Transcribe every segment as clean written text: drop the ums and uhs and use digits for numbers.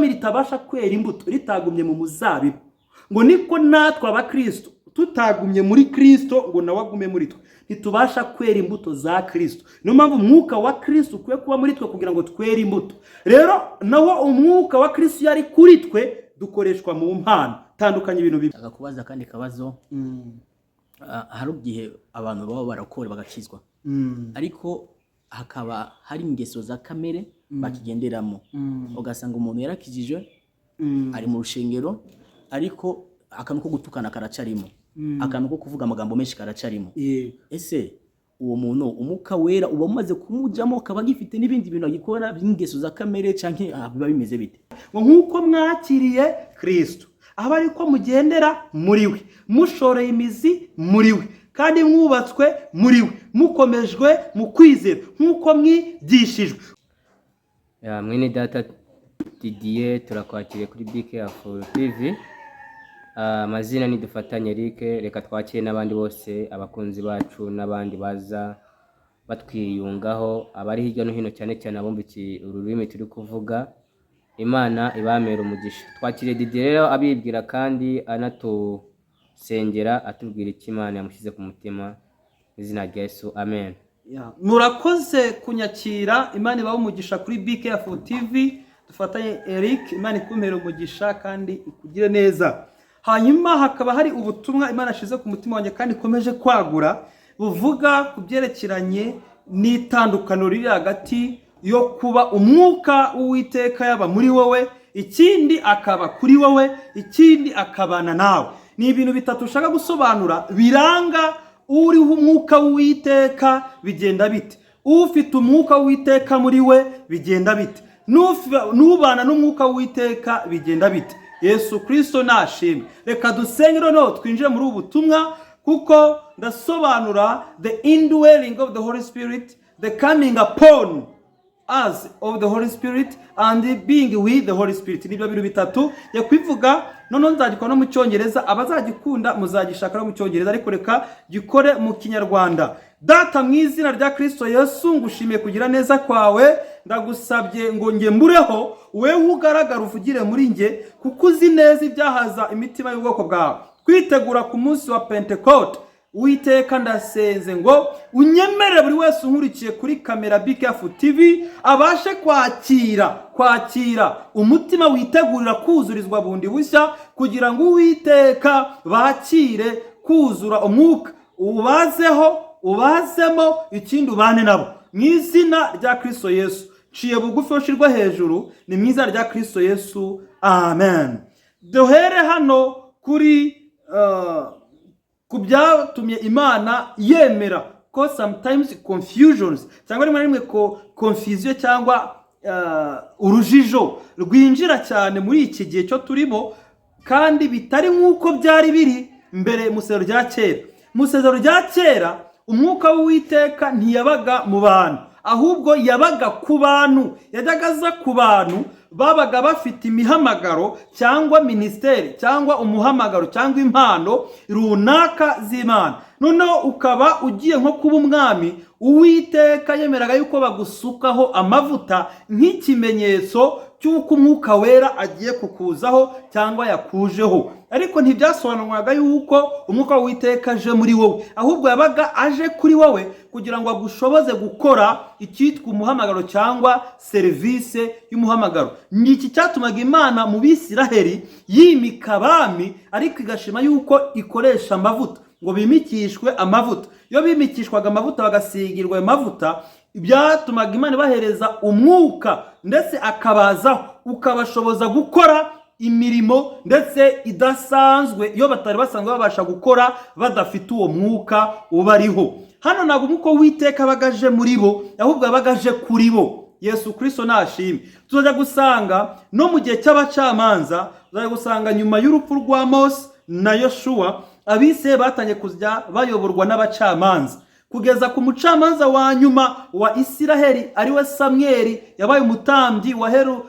Ritabasha kwera imbuto ritagumye mu muzabibu, ngo niko natwe abakristo tutagumye muri Kristo ngo nawe agume muri twe, ntitubasha kwera imbuto za Kristo. Niyo mpamvu umwuka wa Kristo ukwiye kuba muri twe kugira ngo twere imbuto. Rero naho umwuka wa Kristo iyo ari kuri twe, dukoreshwa mu mpano. Tandukanye ibintu bibiri. Akakubaza akandi kabazo. Hari igihe abantu baba barakora bagakizwa, ariko hakaba hari ingeso za kamere bakigenderamo, ugasanga umuntu yarakijijwe, ari mu rushengero, ariko akantu ko gutukana karacarimo, akantu ko kuvuga amagambo menshi karacarimo. Ese uwo muntu Umwuka Wera uba umaze kumujamo, akaba agifite n'ibindi bintu agikora by'ingeso za kamere, canke biba bimeze bite? Ngo nk'uko mwakiriye Kristo, aba ariko mugendera muri we, mushoreye imizi muri we, kandi mwubatswe muri we, mukomejwe mu kwizera nk'uko mwigishijwe. Ya, mwene data Didier, turakwakiriye kuri BK TV. Amazina ni Dufatanye Eric. Reka twakire n'abandi bose, abakunzi bacu n'abandi baza batwiyungaho, abari hirya no hino, cyane cyane abumva ururimi turi kuvuga. Imana ibamera umugisha. Twakiriye Didier rero abibwira kandi anatusengera, atubwira icyo Imana yamushyize ku mutima. Mu izina rya Yesu, amen. Ya, murakoze kunyakira. Imana ibahe umugisha kuri BK TV. Dufatanye Eric, Imana ikumpera umugisha kandi ikugire neza. Hanyuma hakaba hari ubutumwa Imana ashize ku mutima wanjye kandi ikomeje kwagura, buvuga ku byerekeranye n'itandukaniro riri hagati yo kuba umwuka w'Uwiteka yaba muri wowe, ikindi akaba kuri wowe, ikindi akabana nawe. Ni ibintu bitatu ushaka gusobanura biranga uriho umwuka w'Uwiteka bigenda bite, ufite umwuka w'Uwiteka muri we bigenda bite, n'ubana n'umwuka w'Uwiteka bigenda bite. Yesu Kirisito nashimwe. Reka dusenge, noneho twinjire muri ubu butumwa, kuko ndasobanura the indwelling of the Holy Spirit, the coming upon us of the Holy Spirit and being with the Holy Spirit. Nibyo bintu bitatu yakwivuga. Noneho nzagikora no mu Cyongereza, abazagikunda muzagishaka no mu Cyongereza, ariko reka gikore mu Kinyarwanda. Data, mu izina rya Kristo Yesu, ngushimiye kugira neza kwawe. Ndagusabye ngo nge mbureho, wewe ugaragara, uvugire muri nge, kuko uzi neza ibyahaza imitima y'ubwoko bwawe. Kwitegura ku munsi wa Pentecote, Uwiteka, ndasenze ngo unyemerere buri wese unkurikiye kuri kamera BKF TV abashe kwakira umutima witegurira kuzurizwa bundi bushya, kugira ngo Uwiteka bakire kuzura umwuka, ubazeho, ubazemo, ikindi ubane nabo mu izina rya Kristo Yesu. Nciye bugufi, ushirwa hejuru, ni mu izina rya Kristo Yesu, amen. Duhere hano kuri ku byatumye Imana yemera ko sometimes confusions, cyangwa rimwe na rimwe ko confusion cyangwa urujijo rwinjira cyane muri iki gihe cyo turimo, kandi bitari nk'uko byari biri mbere mu isezerano rya kera. Mu isezerano rya kera umwuka w'Uwiteka ntiyabaga mu bantu, ahubwo yabaga ku bantu. Yajyaga aza ku bantu babaga bafite imihamagaro cyangwa minisiteri cyangwa umuhamagaro cyangwa impano runaka z'Imana. Noneho ukaba ugiye nko kuba umwami, Uwiteka yemeraga yuko bagusukaho amavuta nk'ikimenyetso cy'uko Umwuka Wera agiye kukuzaho cyangwa yakujeho, ariko ntibyasobanurwaga yuko umwuka w'Uwiteka aje muri wowe, ahubwo yabaga aje kuri wowe kugira ngo agushoboze gukora icyitwa umuhamagaro cyangwa serivisi y'umuhamagaro. Ni iki cyatumaga Imana mu Bisiraheli yimika abami, ariko igashima yuko ikoresha amavuta, ngo bimikishwe amavuta? Iyo bimikishwaga amavuta, bagasigirwa ayo mavuta, byatumaga Imana ibahereza umwuka, ndetse akabazaho, ukabashoboza gukora imirimo ndetse idasanzwe iyo batari basanzwe babasha gukora badafite uwo mwuka ubariho. Hano ntabwo umwuka w'Uwiteka abaga aje muri bo, ahubwo abaga aje kuri bo. Yesu Kirisito nashimwe. Tuzajya gusanga no mu gihe cy'abacamanza, tuzajya gusanga nyuma y'urupfu rwa Mose na Yoshuwa, Abisirayeli batangiye kujya bayoborwa n'abacamanza kugeza ku mucamanza wa nyuma wa Isiraheli, ariwe Samweli, yabaye umutambyi waheru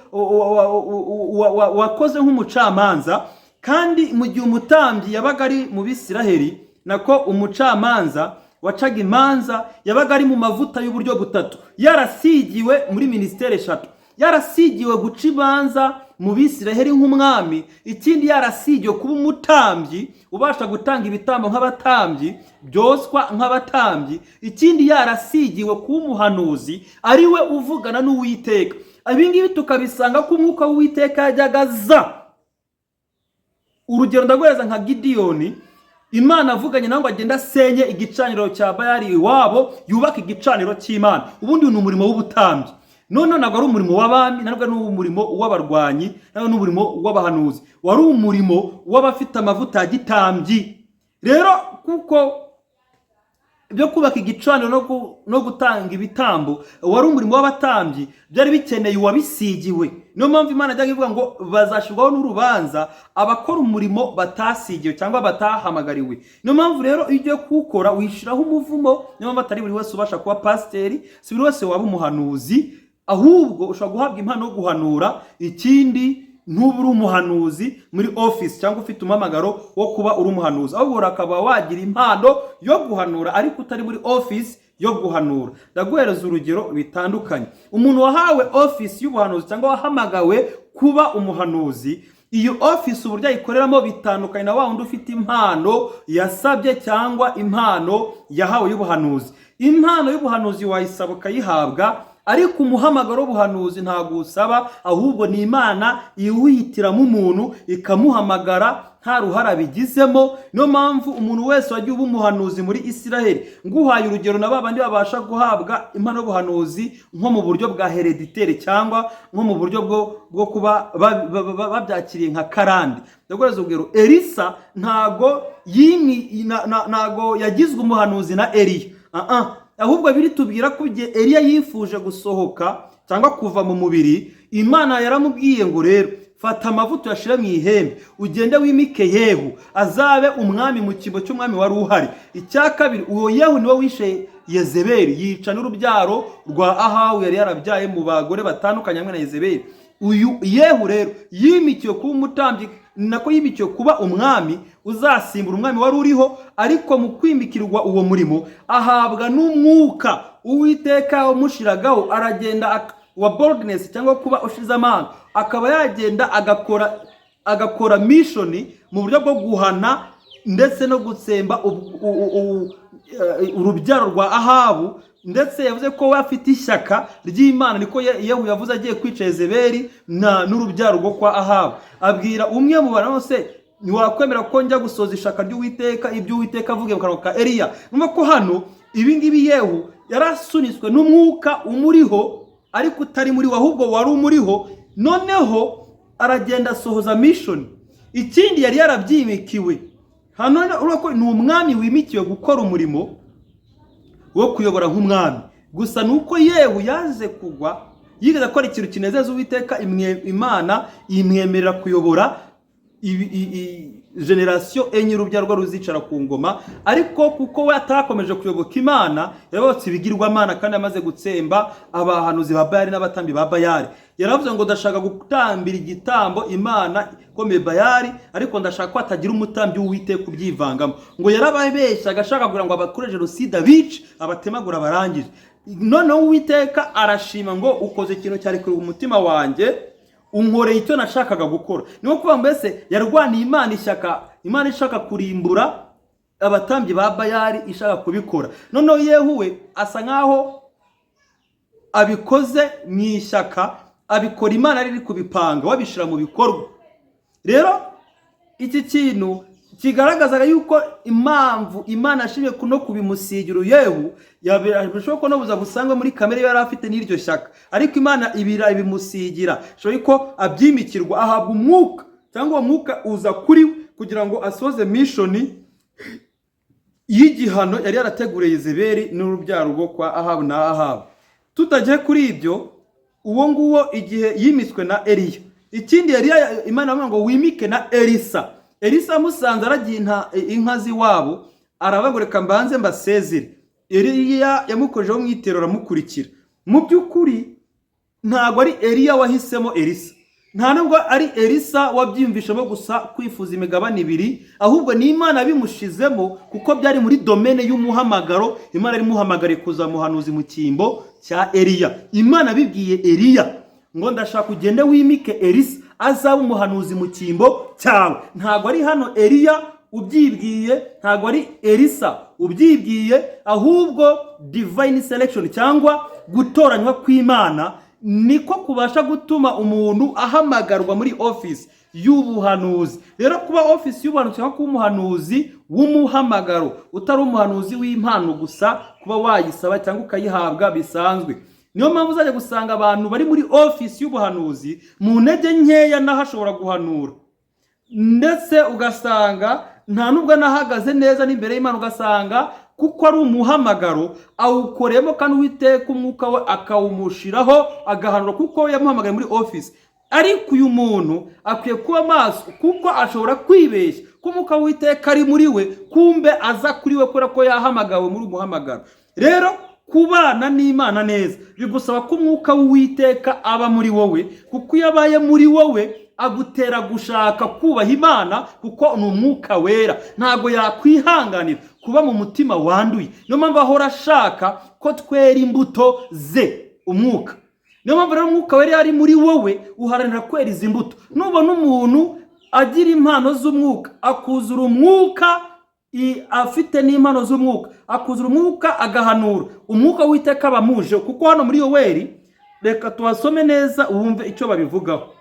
wakoze nk'umucamanza. Kandi mu gihe umutambyi yabaga ari mu Bisiraheli, nako umucamanza wacaga imanza yabaga ari mu mavuta y'uburyo butatu, yarasigiwe muri minisiteri eshatu, yarasigiwe guca imanza. mu Bisiraheli nk'umwami, ikindi yarasigiwe kuba umutambyi ubasha gutanga ibitambo nk'abatambyi, byoswa nk'abatambyi, ikindi yarasigiwe kuba umuhanuzi ari we uvugana n'Uwiteka. Ibi ngibi tukabisanga ko umwuka w'Uwiteka yajyaga aza. Urugero ndaguhereza nka Gidiyoni, Imana avuganye nawe ngo agende asenye igicaniro cya Bayali iwabo, yubake igicaniro cy'Imana. Ubundi ni umurimo w'ubutambyi. None ntabwo ari umurimo w'abami, ntabwo ari umurimo w'abarwanyi, ntabwo ari umurimo w'abahanuzi, wari umurimo w'abafite amavuta ya gitambyi. Rero kuko ibyo kubaka igicaniro no gutanga ibitambo wari umurimo w'abatambyi, byari bikeneye uwabisigiwe. Niyo mpamvu Imana yajyaga ivuga ngo bazashyirwaho n'urubanza abakora umurimo batasigiwe cyangwa batahamagariwe. Niyo mpamvu rero iyo ugiye kuwukora wishyiraho umuvumo. Niyo mpamvu atari buri wese ubasha kuba pasiteri, si buri wese waba umuhanuzi, ahubwo ushobora guhabwa impano yo guhanura, ikindi ntuba uri umuhanuzi muri ofisi cyangwa ufite umuhamagaro wo kuba uri umuhanuzi, ahubwo urakaba wagira impano yo guhanura ariko utari muri ofisi yo guhanura. Ndaguhereza urugero bitandukanye. Umuntu wahawe ofisi y'ubuhanuzi cyangwa wahamagawe kuba umuhanuzi, iyo ofisi uburyo ayikoreramo bitandukanye na wa wundi ufite impano yasabye cyangwa impano yahawe y'ubuhanuzi. Impano y'ubuhanuzi wayisaba ukayihabwa, ariko umuhamagaro w'ubuhanuzi ntabwo usaba, ahubwo ni Imana iwihitiramo umuntu ikamuhamagara nta ruhare abigizemo. Niyo mpamvu umuntu wese wagiye uba umuhanuzi muri Isiraheli, nguhaye urugero na ba bandi babasha guhabwa impano y'ubuhanuzi nko mu buryo bwa héréditaire cyangwa nko mu buryo bwo kuba babyakiriye nka karande. Ndaguhereza urugero, Elisa ntago yimi ntago yagizwe umuhanuzi na Eliya. Ah ah. Ahubwo biri tubwira ko igihe Eliya yifuje gusohoka cyangwa kuva mu mubiri, Imana yaramubwiye ngo rero fata amavuta uyashyire mu ihembe, ugende wimike Yehu azabe umwami mu cyimbo cy'umwami wari uhari. Icya kabiri, uwo Yehu niwe wishe Yezebeli, yica n'urubyaro rwa Ahabu yari yarabyaye mu bagore batandukanye hamwe na Yezebeli. Uyu Yehu rero yimikiwe kuba umutambyi, nako yimikiwe kuba umwami uzasimbura umwami wari uriho, ariko mu kwimikirwa uwo murimo ahabwa n'umwuka Uwiteka wamushiragaho, aragenda wa boldness cyangwa kuba ushize amanga, akaba yagenda agakora mission mu buryo bwo guhana ndetse no gutsemba urubyaro rwa Ahabu. Ndetse yavuze ko we afite ishyaka ry'Imana, niko Yehu yavuze agiye kwica Yezebeli n'urubyaro rwo kwa Ahabu. Abwira umwe mu bantu bose, ntiwakwemera ko njya gusoza ishyaka ry'Uwiteka, ibyo Uwiteka avuge mu kanwa ka Eliya. Numva ko hano ibi ngibi Yehu yarasunitswe n'umwuka umuriho, ariko utari muri we, ahubwo wari umuriho. Noneho aragenda asohoza mission. Ikindi, yari yarabyimikiwe. Hano urabona ko ni umwami wimikiwe gukora umurimo wo kuyobora nk'umwami. Gusa ni uko Yehu yaje kugwa, yigeze akora ikintu kinezeza Uwiteka, Imana imwemerera kuyobora générations enye, urubyaro rwe ruzicara ku ngoma. Ariko kuko we atakomeje kuyoboka Imana, yabotse ibigirwamana kandi amaze gutsemba abahanuzi ba Bayali n'abatambyi ba Bayali. Yaravuze ngo ndashaka gutambira igitambo Imana ikomeye Bayali, ariko ndashaka ko hatagira umutambyi w'Uwiteka ubyivangamo. Ngo yarababeshyaga ashaka kugira ngo abakore jenoside, abice, abatemagura, barangije. Noneho Uwiteka arashima ngo ukoze ikintu cyari kuri umutima wanjye, unkoreye icyo nashakaga gukora. Niyo kuvuga mbese yarwaniye Imana ishyaka, Imana ishaka kurimbura abatambyi ba Bayali, ishaka kubikora. Noneho Yehu we asa nkaho abikoze mu ishyaka, abikora Imana riri kubipanga, wabishyira mu bikorwa. Rero iki kintu kigaragazaga yuko impamvu Imana yashimye no kubimusigira Yehu, bishoboka ko n'ubuza busangwa muri kamere yari afite n'iryo shyaka, ariko Imana ibira ibimusigira, bishoboka ko abyimikirwa, ahabwa umwuka cyangwa uwo mwuka uza kuri we kugira ngo asoze mission y'igihano yari yarateguriye Yezebeli n'urubyaro rwo kwa Ahabu na Ahabu. Tutagiye kuri ibyo, uwo nguwo igihe yimitswe na Eliya. Ikindi, Eliya Imana avuga ngo wimike na Elisa. Elisa amusanze aragiye inka z'iwabo, aravuga ngo reka mbanze mbasezere. Eliya yamukojeho umwitero aramukurikira. Mu by'ukuri ntabwo ari Eliya wahisemo Elisa, nta nubwo ari Elisa wabyiyumvishemo gusa kwifuza imigabane ibiri, ahubwo ni Imana bimushizemo kuko byari muri domaine y'umuhamagaro. Imana imuhamagariye kuza muhanuzi mu cyimbo cya Eliya. Imana bibwiye Eliya ngo ndashaka ugende wimike Elisa. Azaba umuhanuzi mu cyimbo cyawe. Ntabwo ari hano Eliya ubyibwiye, ntabwo ari Elisa ubyibwiye, ahubwo divine selection cyangwa gutoranywa kw'Imana niko kubasha gutuma umuntu ahamagarwa muri office y'ubuhanuzi. Rero kuba office y'ubuhanuzi cyangwa kuba umuhanuzi w'umuhamagaro, utari umuhanuzi w'impano gusa, kuba wayisaba cyangwa ukayihabwa bisanzwe. Niyo mpamvu uzajya gusanga abantu bari muri office y'ubuhanuzi mu ntege nkeya, naho ashobora guhanura, ndetse ugasanga nta nubwo anahagaze neza n'imbere y'Imana, ugasanga kuko ari umuhamagaro awukoreyemo, kandi Uwiteka umwuka we akawumushiraho, agahanura kuko yamuhamagaye muri office. Ariko uyu muntu akwiye kuba maso, kuko ashobora kwibeshya ko umwuka w'Uwiteka ari muri we, kumbe aza kuri we kubera ko yahamagawe muri umuhamagaro. Rero kubana n'Imana neza bigusaba ko umwuka w'Uwiteka aba muri wowe, kuko iyo abaye muri wowe agutera gushaka kubaha Imana, kuko ni umwuka wera, ntabwo yakwihanganira kuba mu mutima wanduye. Niyo mpamvu ahora ashaka ko twera imbuto ze, umwuka. Niyo mpamvu rero umwuka wera ari muri wowe uharanira kwera izi mbuto. Nubona umuntu agira impano z'umwuka, akuzura umwuka, afite n'impano z'umwuka, akuzura umwuka, agahanura, umwuka w'Uwiteka aba amuje. Kuko hano muri Yoweri, reka tuhasome neza wumve icyo babivugaho.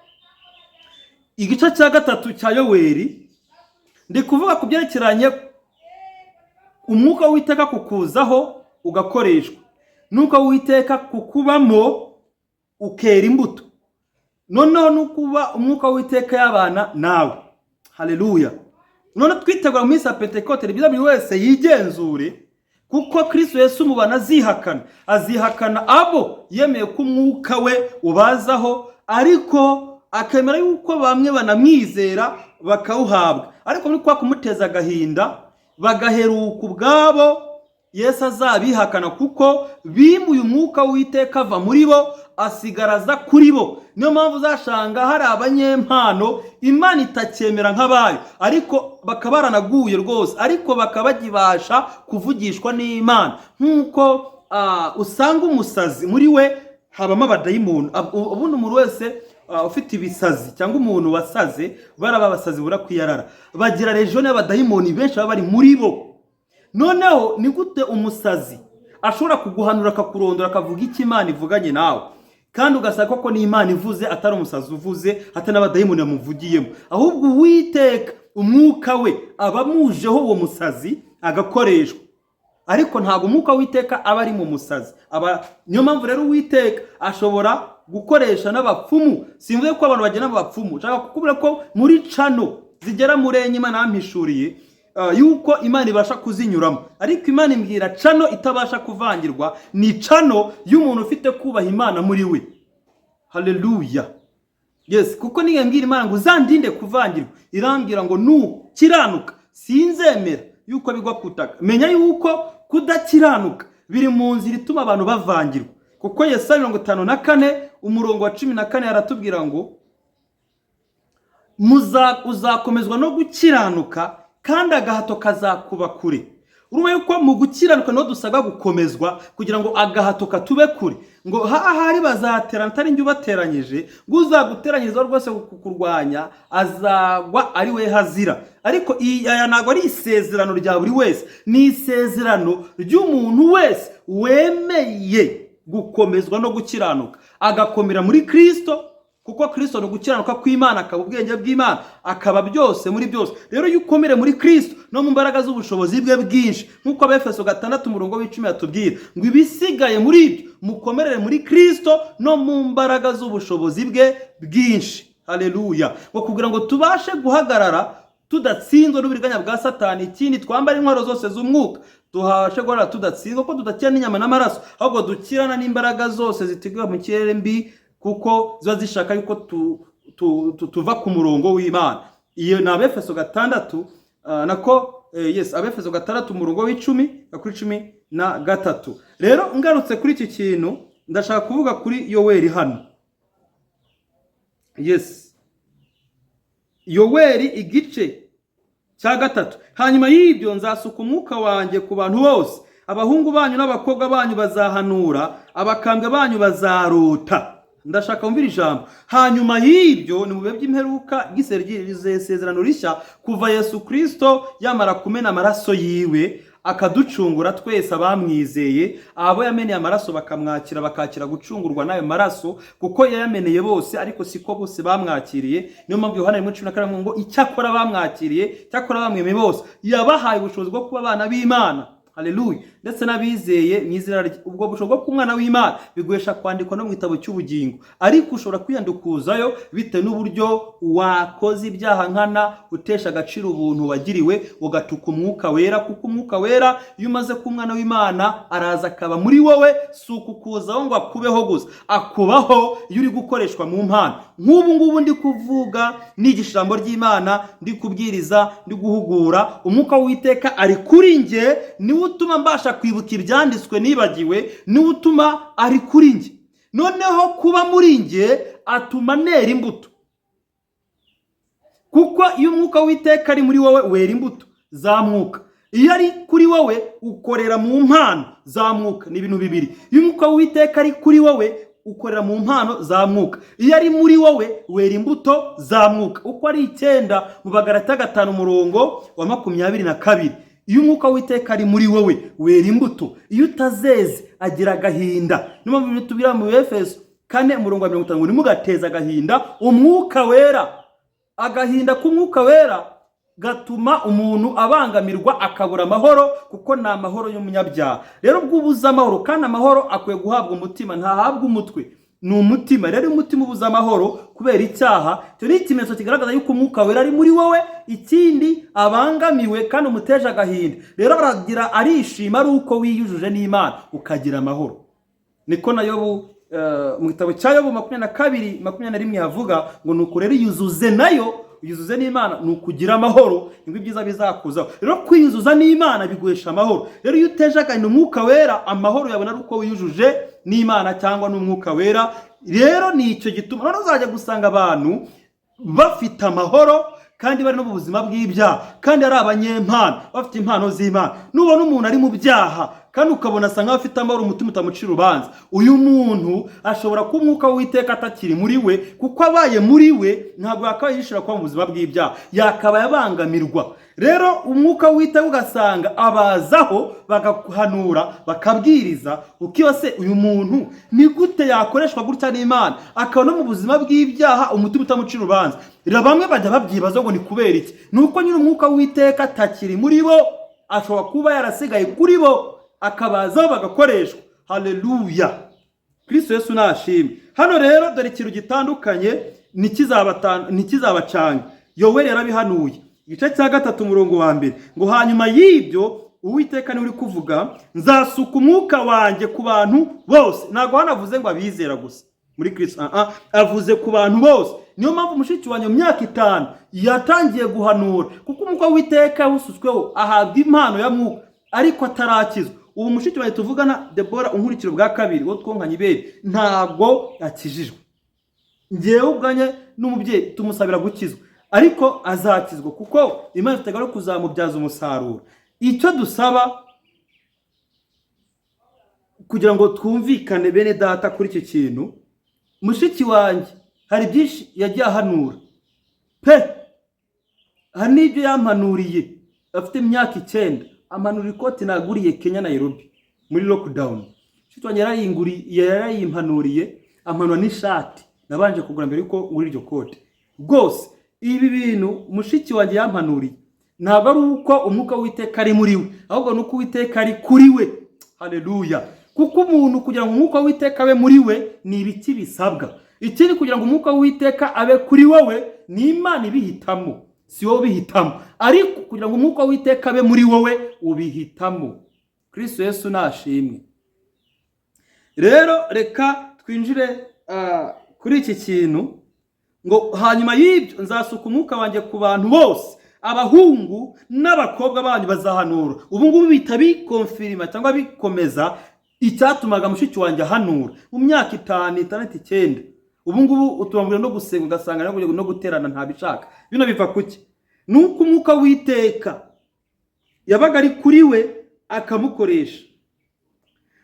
Igice cya 3 cya Yoweri, ndi kuvuga ku byerekeranye umwuka w'Uwiteka kukuzaho ugakoreshwa, n'umwuka w'Uwiteka kukubamo ukera imbuto, noneho no kuba umwuka w'Uwiteka yabana nawe. Haleluya! None twitegura mu minsi ya Pentekote, ni byiza buri wese yigenzure, kuko Kristo Yesu mubana azihakana, azihakana abo yemeye ko umwuka we ubazaho, ariko akemera yuko bamwe banamwizera bakawuhabwa, ariko muri kwa kumuteza agahinda bagaheruka ubwabo Yesu azabihakana, kuko bimuye umwuka w'Uwiteka ava muri bo, asigaraza kuri bo. Niyo mpamvu uzasanga hari abanyempano Imana itacyemera nk'abayo, ariko bakaba baranaguye rwose, ariko bakaba bagibasha kuvugishwa n'Imana, nk'uko usanga umusazi muri we habamo abadayimoni. Ubundi umuntu wese ufite ibisazi cyangwa umuntu wasaze, baraba abasazi burakwiyarara, bagira region y'abadayimoni benshi baba bari muri bo. Noneho ni gute umusazi ashobora kuguhanura, akakurondora, akavuga icyo Imana ivuganye nawe, kandi ugasanga koko ni Imana ivuze, atari umusazi uvuze, atari n'abadayimoni bamuvugiyemo, ahubwo Uwiteka umwuka we aba amujeho, uwo musazi agakoreshwa, ariko ntabwo umwuka w'Uwiteka aba ari mu musazi aba. Niyo mpamvu rero Uwiteka ashobora gukoresha n'abapfumu. Simvuze ko abantu bagenda mu bapfumu, nshaka kukubwira ko muri channel zigera muri enye Imana yampishuriye yuko Imana ibasha kuzinyuramo, ariko Imana imbwira channel itabasha kuvangirwa ni channel y'umuntu ufite kubaha Imana muri we. Haleluya! Yes, kuko niyo mbwira Imana ngo uzandinde kuvangirwa, irambwira ngo nukiranuka sinzemera yuko bigwa ku butaka. Menya yuko kudakiranuka biri mu nzira ituma abantu bavangirwa, kuko Yesaya 54 umurongo wa 14 aratubwira ngo uzakomezwa no gukiranuka, kandi agahato kazakuba kure. Urumva yuko mu gukiranuka niho dusabwa gukomezwa, kugira ngo agahato katube kure. Ngo ahari bazaterana atari njye ubateranyije, ngo uzaguteranyiriza rwose kukurwanya azagwa ari we hazira. Ariko aya ntabwo ari isezerano rya buri wese, ni isezerano ry'umuntu wese wemeye gukomezwa no gukiranuka, agakomera muri Kristo, kuko Kristo ni ugukiranuka kw'Imana, akaba ubwenge bw'Imana, akaba byose muri byose. Rero iyo ukomere muri Kristo no mu mbaraga z'ubushobozi bwe bwinshi, nk'uko Abefeso 6 umurongo w'10 yatubwira ngo ibisigaye muri ibyo mukomerere muri Kristo no mu mbaraga z'ubushobozi bwe bwinshi. Haleluya! Ngo kugira ngo tubashe guhagarara tudatsinzwe n'uburiganya bwa Satani, ikindi twambara intwaro zose z'umwuka, tuhabashe guhagarara tudatsinzwe, kuko tudakirana n'inyama n'amaraso, ahubwo dukirana n'imbaraga zose ziteguwe mu kirere mbi, kuko ziba zishaka yuko tuva ku murongo w'Imana. Iyo ni Abefeso 6, nako yes, Abefeso 6 umurongo w'10 kuri 13. Rero ngarutse kuri iki kintu, ndashaka kuvuga kuri Yoweri hano. Yes, Yoweri igice cya 3: "Hanyuma y'ibyo nzasuka umwuka wanjye ku bantu bose, abahungu banyu n'abakobwa banyu bazahanura, abakambwe banyu bazarota." Ndashaka wumvira ijambo. Hanyuma y'ibyo ni mu bihe by'imperuka ry'isezerano rishya, kuva Yesu Kristo yamara kumena amaraso yiwe akaducungura twese abamwizeye, abo yameneye amaraso bakamwakira, bakakira gucungurwa n'ayo maraso, kuko yayameneye bose, ariko siko bose bamwakiriye. Niyo mpamvu Yohana 1:14 ngo icyakora bamwakiriye, icyakora bamwemeye bose, yabahaye ubushobozi bwo kuba abana b'Imana. Haleluya! Ndetse n'abizeye mu izina rye. Ubwo bushobozi bwo kuba umwana w'Imana biguhesha kwandikwa no mu gitabo cy'ubugingo, ariko ushobora kwiyandukuzayo bitewe n'uburyo wakoze ibyaha nkana, utesha agaciro ubuntu wagiriwe, ugatuka Umwuka Wera. Kuko Umwuka Wera, iyo umaze kuba umwana w'Imana, araza akaba muri wowe. Si ukukuzaho ngo akubeho gusa, akubaho iyo uri gukoreshwa mu mpano. Nk'ubu ngubu ndi kuvuga, nigisha ijambo ry'Imana, ndi kubwiriza, ndi guhugura, Umwuka w'Uwiteka ari kuri njye, niwe utuma mbasha kwibuka ibyanditswe nibagiwe, niwe utuma ari kuri njye. Noneho kuba muri njye atuma nera imbuto, kuko iyo Umwuka w'Iteka ari muri wowe, wera imbuto za Mwuka. Iyo ari kuri wowe, ukorera mu mpano za Mwuka. Ni ibintu bibiri. Iyo Umwuka w'Iteka ari kuri wowe, ukorera mu mpano za Mwuka. Iyo ari muri wowe, wera imbuto za Mwuka uko ari 9, mu Bagalata 5 umurongo wa 22. Iyo Umwuka w'Iteka ari muri wowe, wera imbuto. Iyo utazeze, agira agahinda. Niyo mpamvu tubwira mu Efeso 4 umurongo wa 50 ngo ntimugateze agahinda Umwuka Wera. Agahinda k'Umwuka Wera gatuma umuntu abangamirwa, akabura amahoro, kuko ni amahoro y'umunyabyaha. Rero ubwo ubuze amahoro, kandi amahoro akwiye guhabwa umutima, ntahabwa umutwe, ni umutima. Rero iyo umutima ubuze amahoro kubera icyaha, icyo ni ikimenyetso kigaragaza yuko Umwuka Wera ari muri wowe. Ikindi, abangamiwe kandi umuteje agahinda. Rero aragira arishima ari uko wiyujuje n'Imana, ukagira amahoro. Niko na Yobu, mu gitabo cya Yobu 22:21 havuga ngo nuko rero yuzuze nayo, yuzuze n'Imana, ni ukugira amahoro, nibwo ibyiza bizakuzaho. Rero kwiyuzuza n'Imana biguhesha amahoro. Rero iyo uteje agahinda Umwuka Wera, amahoro yabona ari uko wiyujuje n'Imana cyangwa n'Umwuka Wera. Rero ni icyo gituma noneho uzajya gusanga abantu bafite amahoro kandi bari no mu buzima bw'ibyaha, kandi ari abanyempano, bafite impano z'Imana. Nubona umuntu ari mu byaha kandi ukabona asa nkaho afite amahoro, umutima utamucira urubanza. Uyu muntu ashobora kuba Umwuka w'Uwiteka atakiri muri we, kuko abaye muri we ntabwo yakabaye yishira kuba mu buzima bw'ibyaha, yakabaye abangamirwa. Rero Umwuka w'Uwiteka ugasanga abazaho, bagahanura, bakabwiriza, ukiba se uyu muntu ni gute yakoreshwa gutya n'Imana, akaba no mu buzima bw'ibyaha, umutima utamucira urubanza? Rero bamwe bajya babyibaza ngo ni kubera iki? Ni uko nyine Umwuka w'Uwiteka atakiri muri bo, ashobora kuba yarasigaye kuri bo, akabazaho bagakoreshwa. Haleluya! Kristo Yesu nashimwe. Hano rero dore ikintu gitandukanye, ntikizabacange. Yoweri yarabihanuye, igice cya 3 umurongo wa 1, ngo hanyuma y'ibyo, Uwiteka niwe uri kuvuga, nzasuka Umwuka wanjye ku bantu bose. Ntabwo hano avuze ngo abizera gusa muri Kristo, ah, ah, avuze ku bantu bose. Niyo mpamvu mushiki wanjye mu myaka 5 yatangiye guhanura, kuko Umwuka w'Iteka yawusutsweho, ahabwa impano ya Mwuka ariko atarakizwa. Ubu mushiki wanjye tuvugana, Debora unkurikira bwa kabiri, wo twonkanye ibere, ntabwo akijijwe. Ngewe ubwanjye n'umubyeyi tumusabira gukizwa, ariko azakizwa kuko Imana ifite gahunda yo kuzamubyaza umusaruro. Icyo dusaba kugira ngo twumvikane, bene data, kuri icyo kintu, mushiki wanjye hari byinshi yagiye ahanura pe. Hari n'ibyo yampanuriye afite imyaka 9, ampanura ikoti naguriye Kenya, Nairobi, muri lockdown. Mushiki wanjye yarayimpanuriye, ampanura n'ishati nabanje kugura mbere yuko ngura iryo kote. Rwose ibi bintu mushiki wanjye yampanuriye, ntabwo ari uko Umwuka w'Uwiteka ari muri we, ahubwo ni uko Uwiteka ari kuri we. Haleluya! Kuko umuntu kugira ngo Umwuka w'Uwiteka abe muri we, ni ibiki bisabwa? Ikindi, kugira ngo Umwuka w'Uwiteka abe kuri wowe, ni Imana ibihitamo, si wowe ubihitamo. Ariko kugira ngo Umwuka w'Uwiteka abe muri wowe, ubihitamo. Kristo Yesu nashimwe. Rero reka twinjire kuri iki kintu, ngo hanyuma y'ibyo nzasuka Umwuka wanjye ku bantu bose, abahungu n'abakobwa banyu bazahanura. Ubu ngubu bihita bikonfirima cyangwa bikomeza icyatumaga mushiki wanjye ahanura mu myaka 5, 6, 9. Ubu ngubu utubabwira no gusenga, ugasanga no guterana ntabishaka. Bino biva kuki? Ni uko Umwuka w'Iteka yabaga ari kuri we, akamukoresha.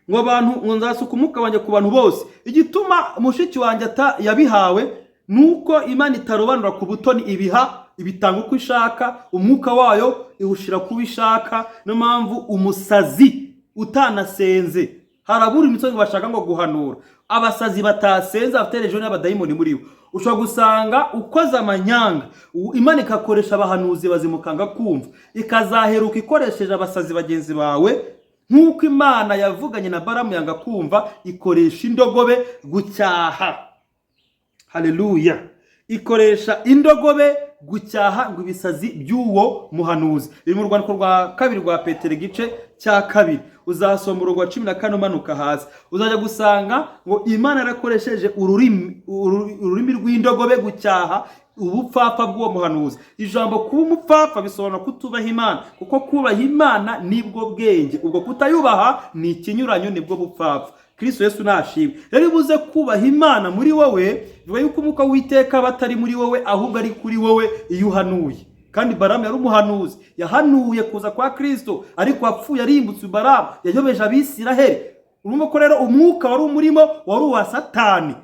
Ngo abantu, ngo nzasuka umwuka wanjye ku bantu bose. Igituma mushiki wanjye yabihawe ni uko Imana itarobanura ku butoni, ibiha, ibitanga uko ishaka, umwuka wayo iwushyira ku ishaka. Niyo mpamvu umusazi utanasenze, harabura imisozi ngo bashaka ngo guhanura, abasazi batasenze bafite rejo n'abadayimoni muri bo. Ushobora gusanga ukoze amanyanga, Imana ikakoresha abahanuzi bazimukanga kumva, ikazaheruka ikoresheje abasazi bagenzi bawe, nk'uko Imana yavuganye na Baramu yanga kumva, ikoresha indogobe gucyaha. Haleluya! Ikoresha indogobe gucyaha ngo ibisazi by'uwo muhanuzi. Biri mu rwandiko rwa kabiri rwa Petero, igice cya 2, uzasoma umurongo wa 14 umanuka hasi. Uzajya gusanga ngo Imana yarakoresheje ururimi rw'indogobe gucyaha ubupfapfa bw'uwo muhanuzi. Ijambo kuba umupfapfa bisobanura kutubaha Imana, kuko kubaha Imana nibwo bwenge, ubwo kutayubaha ni ikinyuranyo, nibwo bupfapfa. Kristo Yesu nashimwe. Rero iyo ubuze kubaha Imana muri wowe, bivuga yuko umwuka w'Uwiteka aba atari muri wowe, ahubwo ari kuri wowe iyo uhanuye. Kandi Baramu yari umuhanuzi, yahanuye kuza kwa Kristo, ariko apfuye arimbutse. Baramu yayobeje Abisiraheli. Urumva ko rero umwuka wari umurimo wari uwa Satani,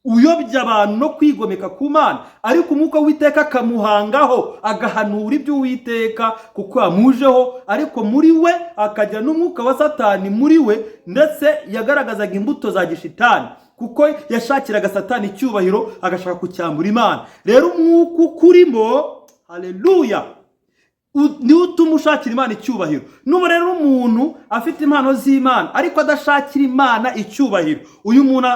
uyobya abantu no kwigomeka ku Mana, ariko umwuka w'Uwiteka akamuhangaho, agahanura iby'Uwiteka kuko yamujeho, ariko muri we akagira n'umwuka wa Satani muri we. Ndetse yagaragazaga imbuto za gishitani, kuko yashakiraga Satani icyubahiro, agashaka kucyambura Imana. Rero umwuka ukurimo, haleluya, niwo utuma ushakira Imana icyubahiro. Nuba rero umuntu afite impano z'Imana ariko adashakira Imana icyubahiro, uyu muntu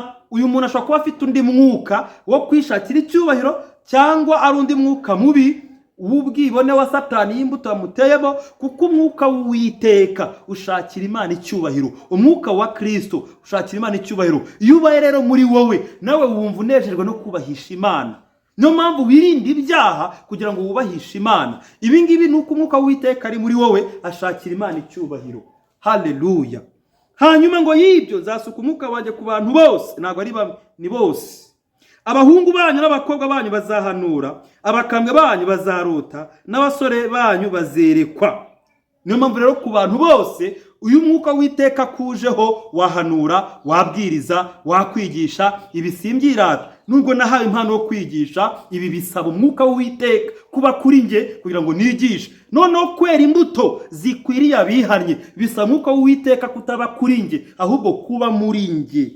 ashobora kuba afite undi mwuka wo kwishakira icyubahiro, cyangwa ari undi mwuka mubi w'ubwibone wa Satani y'imbuto yamuteyemo. Kuko umwuka w'Uwiteka ushakira Imana icyubahiro, umwuka wa Kristo ushakira Imana icyubahiro. Iyo ubaye rero muri wowe, nawe wumva unejejwe no kubahisha Imana. Niyo mpamvu wirinda ibyaha kugira ngo wubahishe Imana. Ibi ngibi ni uko umwuka w'Uwiteka ari muri wowe, ashakira Imana icyubahiro. Haleluya! Hanyuma ngo y'ibyo nzasuka umwuka wanjye ku bantu bose. Ntabwo ari bamwe, ni bose. Abahungu banyu n'abakobwa banyu bazahanura, abakambwe banyu bazarota, n'abasore banyu bazerekwa. Niyo mpamvu rero ku bantu bose, uyu mwuka w'Iteka kujeho, wahanura, wabwiriza, wakwigisha. Ibi simbyirata, nubwo nahawe impano yo kwigisha. Ibi bisaba umwuka w'Uwiteka kuba kuri njye kugira ngo nigishe. Noneho kwera imbuto zikwiriye abihannye bisaba umwuka w'Uwiteka kutaba kuri njye, ahubwo kuba muri njye.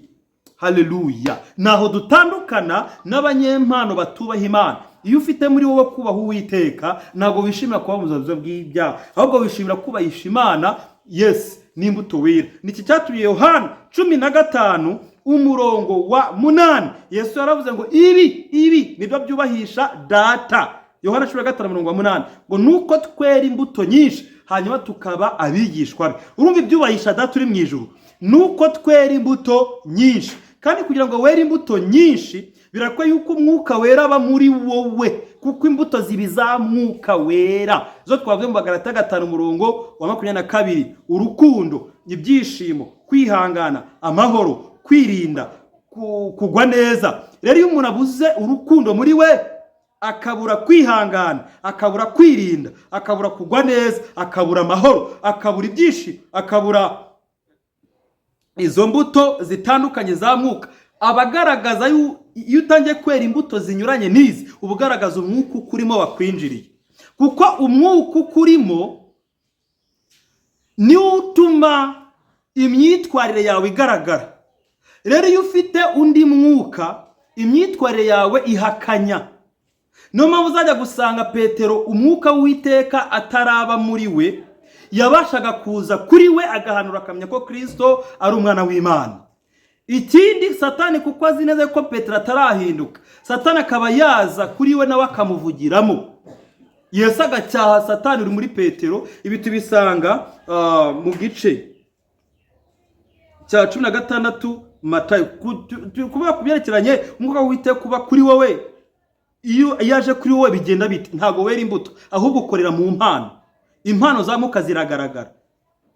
Haleluya! Naho dutandukana n'abanyempano batubaha Imana. Iyo ufite muri wowe kubaha Uwiteka, ntabwo wishimira kuba mu buzima bw'ibyaha, ahubwo wishimira kubahisha Imana. Yes, n'imbuto wera. Niki cyatumye Yohana 15 umurongo wa 8, Yesu yaravuze ngo ibi nibyo byubahisha Data. Yohana 15 umurongo wa 8 ngo nuko twera imbuto nyinshi, hanyuma tukaba abigishwa be. Urumva, ibyubahisha Data uri mu ijuru nuko twera imbuto nyinshi. Kandi kugira ngo were imbuto nyinshi, birakwiye yuko umwuka wera aba muri wowe, kuko imbuto ziba za mwuka wera, zo twavuze mu Bagalata 5 umurongo wa 22: urukundo, ibyishimo, kwihangana, amahoro, kwirinda, kugwa neza. Rero iyo umuntu abuze urukundo muri we, akabura kwihangana, akabura kwirinda, akabura kugwa neza, akabura amahoro, akabura ibyishimo, akabura izo mbuto zitandukanye za mwuka, aba agaragaza iyo utangiye kwera imbuto zinyuranye n'izi, uba ugaragaza umwuka ukurimo wakwinjiriye. Kuko umwuka ukurimo niwo utuma imyitwarire yawe igaragara. Rero iyo ufite undi mwuka, imyitwarire yawe ihakanya. Niyo mpamvu uzajya gusanga Petero, umwuka w'Uwiteka ataraba muri we, yabashaga kuza kuri we agahanura, akamenya ko Kirisito ari umwana w'Imana. Ikindi, Satani kuko azi neza ko Petero atarahinduka, Satani akaba yaza kuri we nawe akamuvugiramo, Yesu agacyaha Satani uri muri Petero. Ibi tubisanga mu gice cya 16 Matayo. Kuvuga ku byerekeranye umwuka w'Uwiteka kuba kuri wowe, iyo aje kuri wowe bigenda bite? Ntabwo wera imbuto, ahubwo ukorera mu mpano. Impano za mwuka ziragaragara.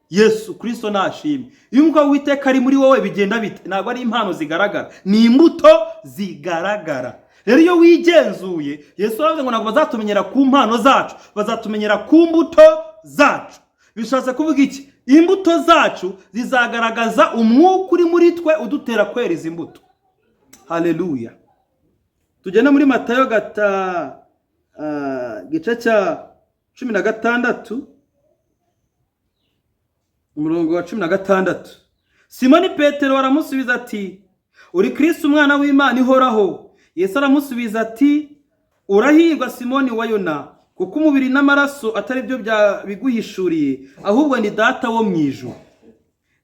Yesu Kirisito nashimwe. Iyo umwuka w'Uwiteka ari muri wowe bigenda bite? Ntabwo ari impano zigaragara, ni imbuto zigaragara. Rero iyo wigenzuye, Yesu aravuze ngo ntabwo bazatumenyera ku mpano zacu, bazatumenyera ku mbuto zacu. Bishatse kuvuga iki? Imbuto zacu zizagaragaza umwuka uri muri twe udutera kwera izi mbuto. Haleluya! Tugende muri Matayo gice cya 16, umurongo wa 16. Simoni Petero aramusubiza ati: "Uri Kristo, umwana w'Imana ihoraho." Yesu aramusubiza ati: "Urahirwa, Simoni wa Yona, kuko umubiri n'amaraso atari byo biguhishuriye, ahubwo ni Data wo mu ijuru.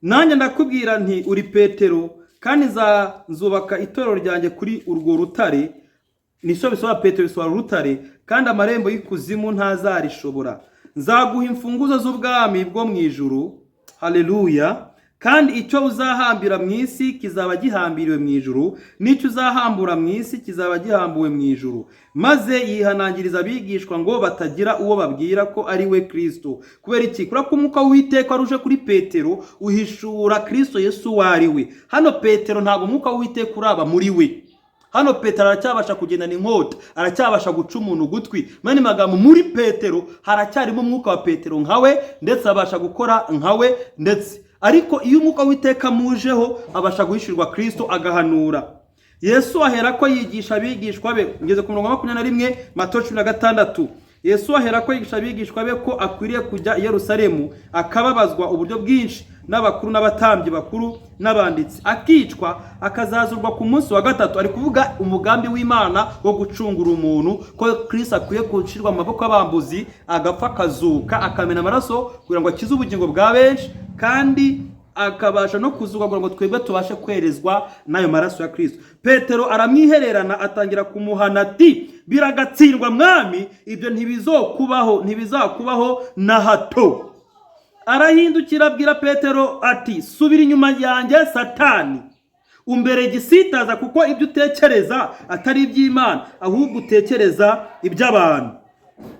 Nanjye ndakubwira nti: Uri Petero, kandi nzubaka itorero ryanjye kuri urwo rutare." Nicyo bisobanura Petero, bisobanura urutare. "Kandi amarembo y'ikuzimu ntazarishobora. Nzaguha imfunguzo z'ubwami bwo mu ijuru." Haleluya! "Kandi icyo uzahambira mu isi kizaba gihambiriwe mu ijuru, n'icyo uzahambura mu isi kizaba gihambuwe mu ijuru." Maze yihanangiriza abigishwa ngo batagira uwo babwira ko ari we Kristo. Kubera iki? Kubera ko umwuka w'Uwiteka wari uje kuri Petero uhishura Kristo Yesu uwo ari we. Hano Petero ntabwo umwuka w'Uwiteka uraba muri we. Hano Petero aracyabasha kugendana inkota, aracyabasha guca umuntu ugutwi. Mani magambo, muri Petero haracyarimo umwuka wa Petero nkawe, ndetse abasha gukora nkawe ndetse. Ariko iyo umwuka w'Iteka mujeho, abasha guhishurirwa Kristo, agahanura. Yesu ahera ko yigisha abigishwa be. Ngeze ku murongo wa 21, Matayo 16. Yesu ahera ko yigisha abigishwa be ko akwiriye kujya i Yerusalemu, akababazwa uburyo bwinshi n'abakuru n'abatambyi bakuru n'abanditsi, akicwa, akazazurwa ku munsi wa gatatu. Ari kuvuga umugambi w'Imana wo gucungura umuntu, ko Kristo akwiye gushyirwa mu maboko y'abambuzi, agapfa, akazuka, akamena amaraso kugira ngo akize ubugingo bwa benshi, kandi akabasha no kuzuka kugira ngo twebwe tubashe kwerezwa n'ayo maraso ya Kristo. Petero aramwihererana, atangira kumuhana ati: "Biragatsindwa, Mwami, ibyo ntibizokubaho, ntibizakubaho na hato." Arahindukira abwira Petero ati: "Subira inyuma yanjye, Satani, umbere igisitaza, kuko ibyo utekereza atari iby'Imana, ahubwo utekereza iby'abantu."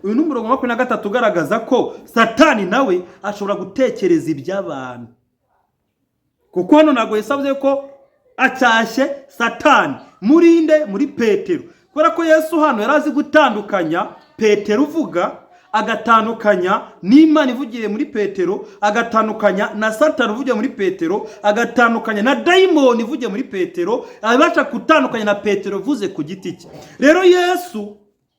Uyu ni umurongo wa 23 ugaragaza ko Satani nawe ashobora gutekereza iby'abantu, kuko hano ntabwo Yesu avuze ko acyashye Satani murinde muri Petero, kubera ko Yesu hano yari azi gutandukanya Petero uvuga, agatandukanya n'Imana ivugiye muri Petero, agatandukanya na Satani uvugiye muri Petero, agatandukanya na dayimoni ivugiye muri Petero, abasha gutandukanya na Petero uvuze ku giti cye. Rero Yesu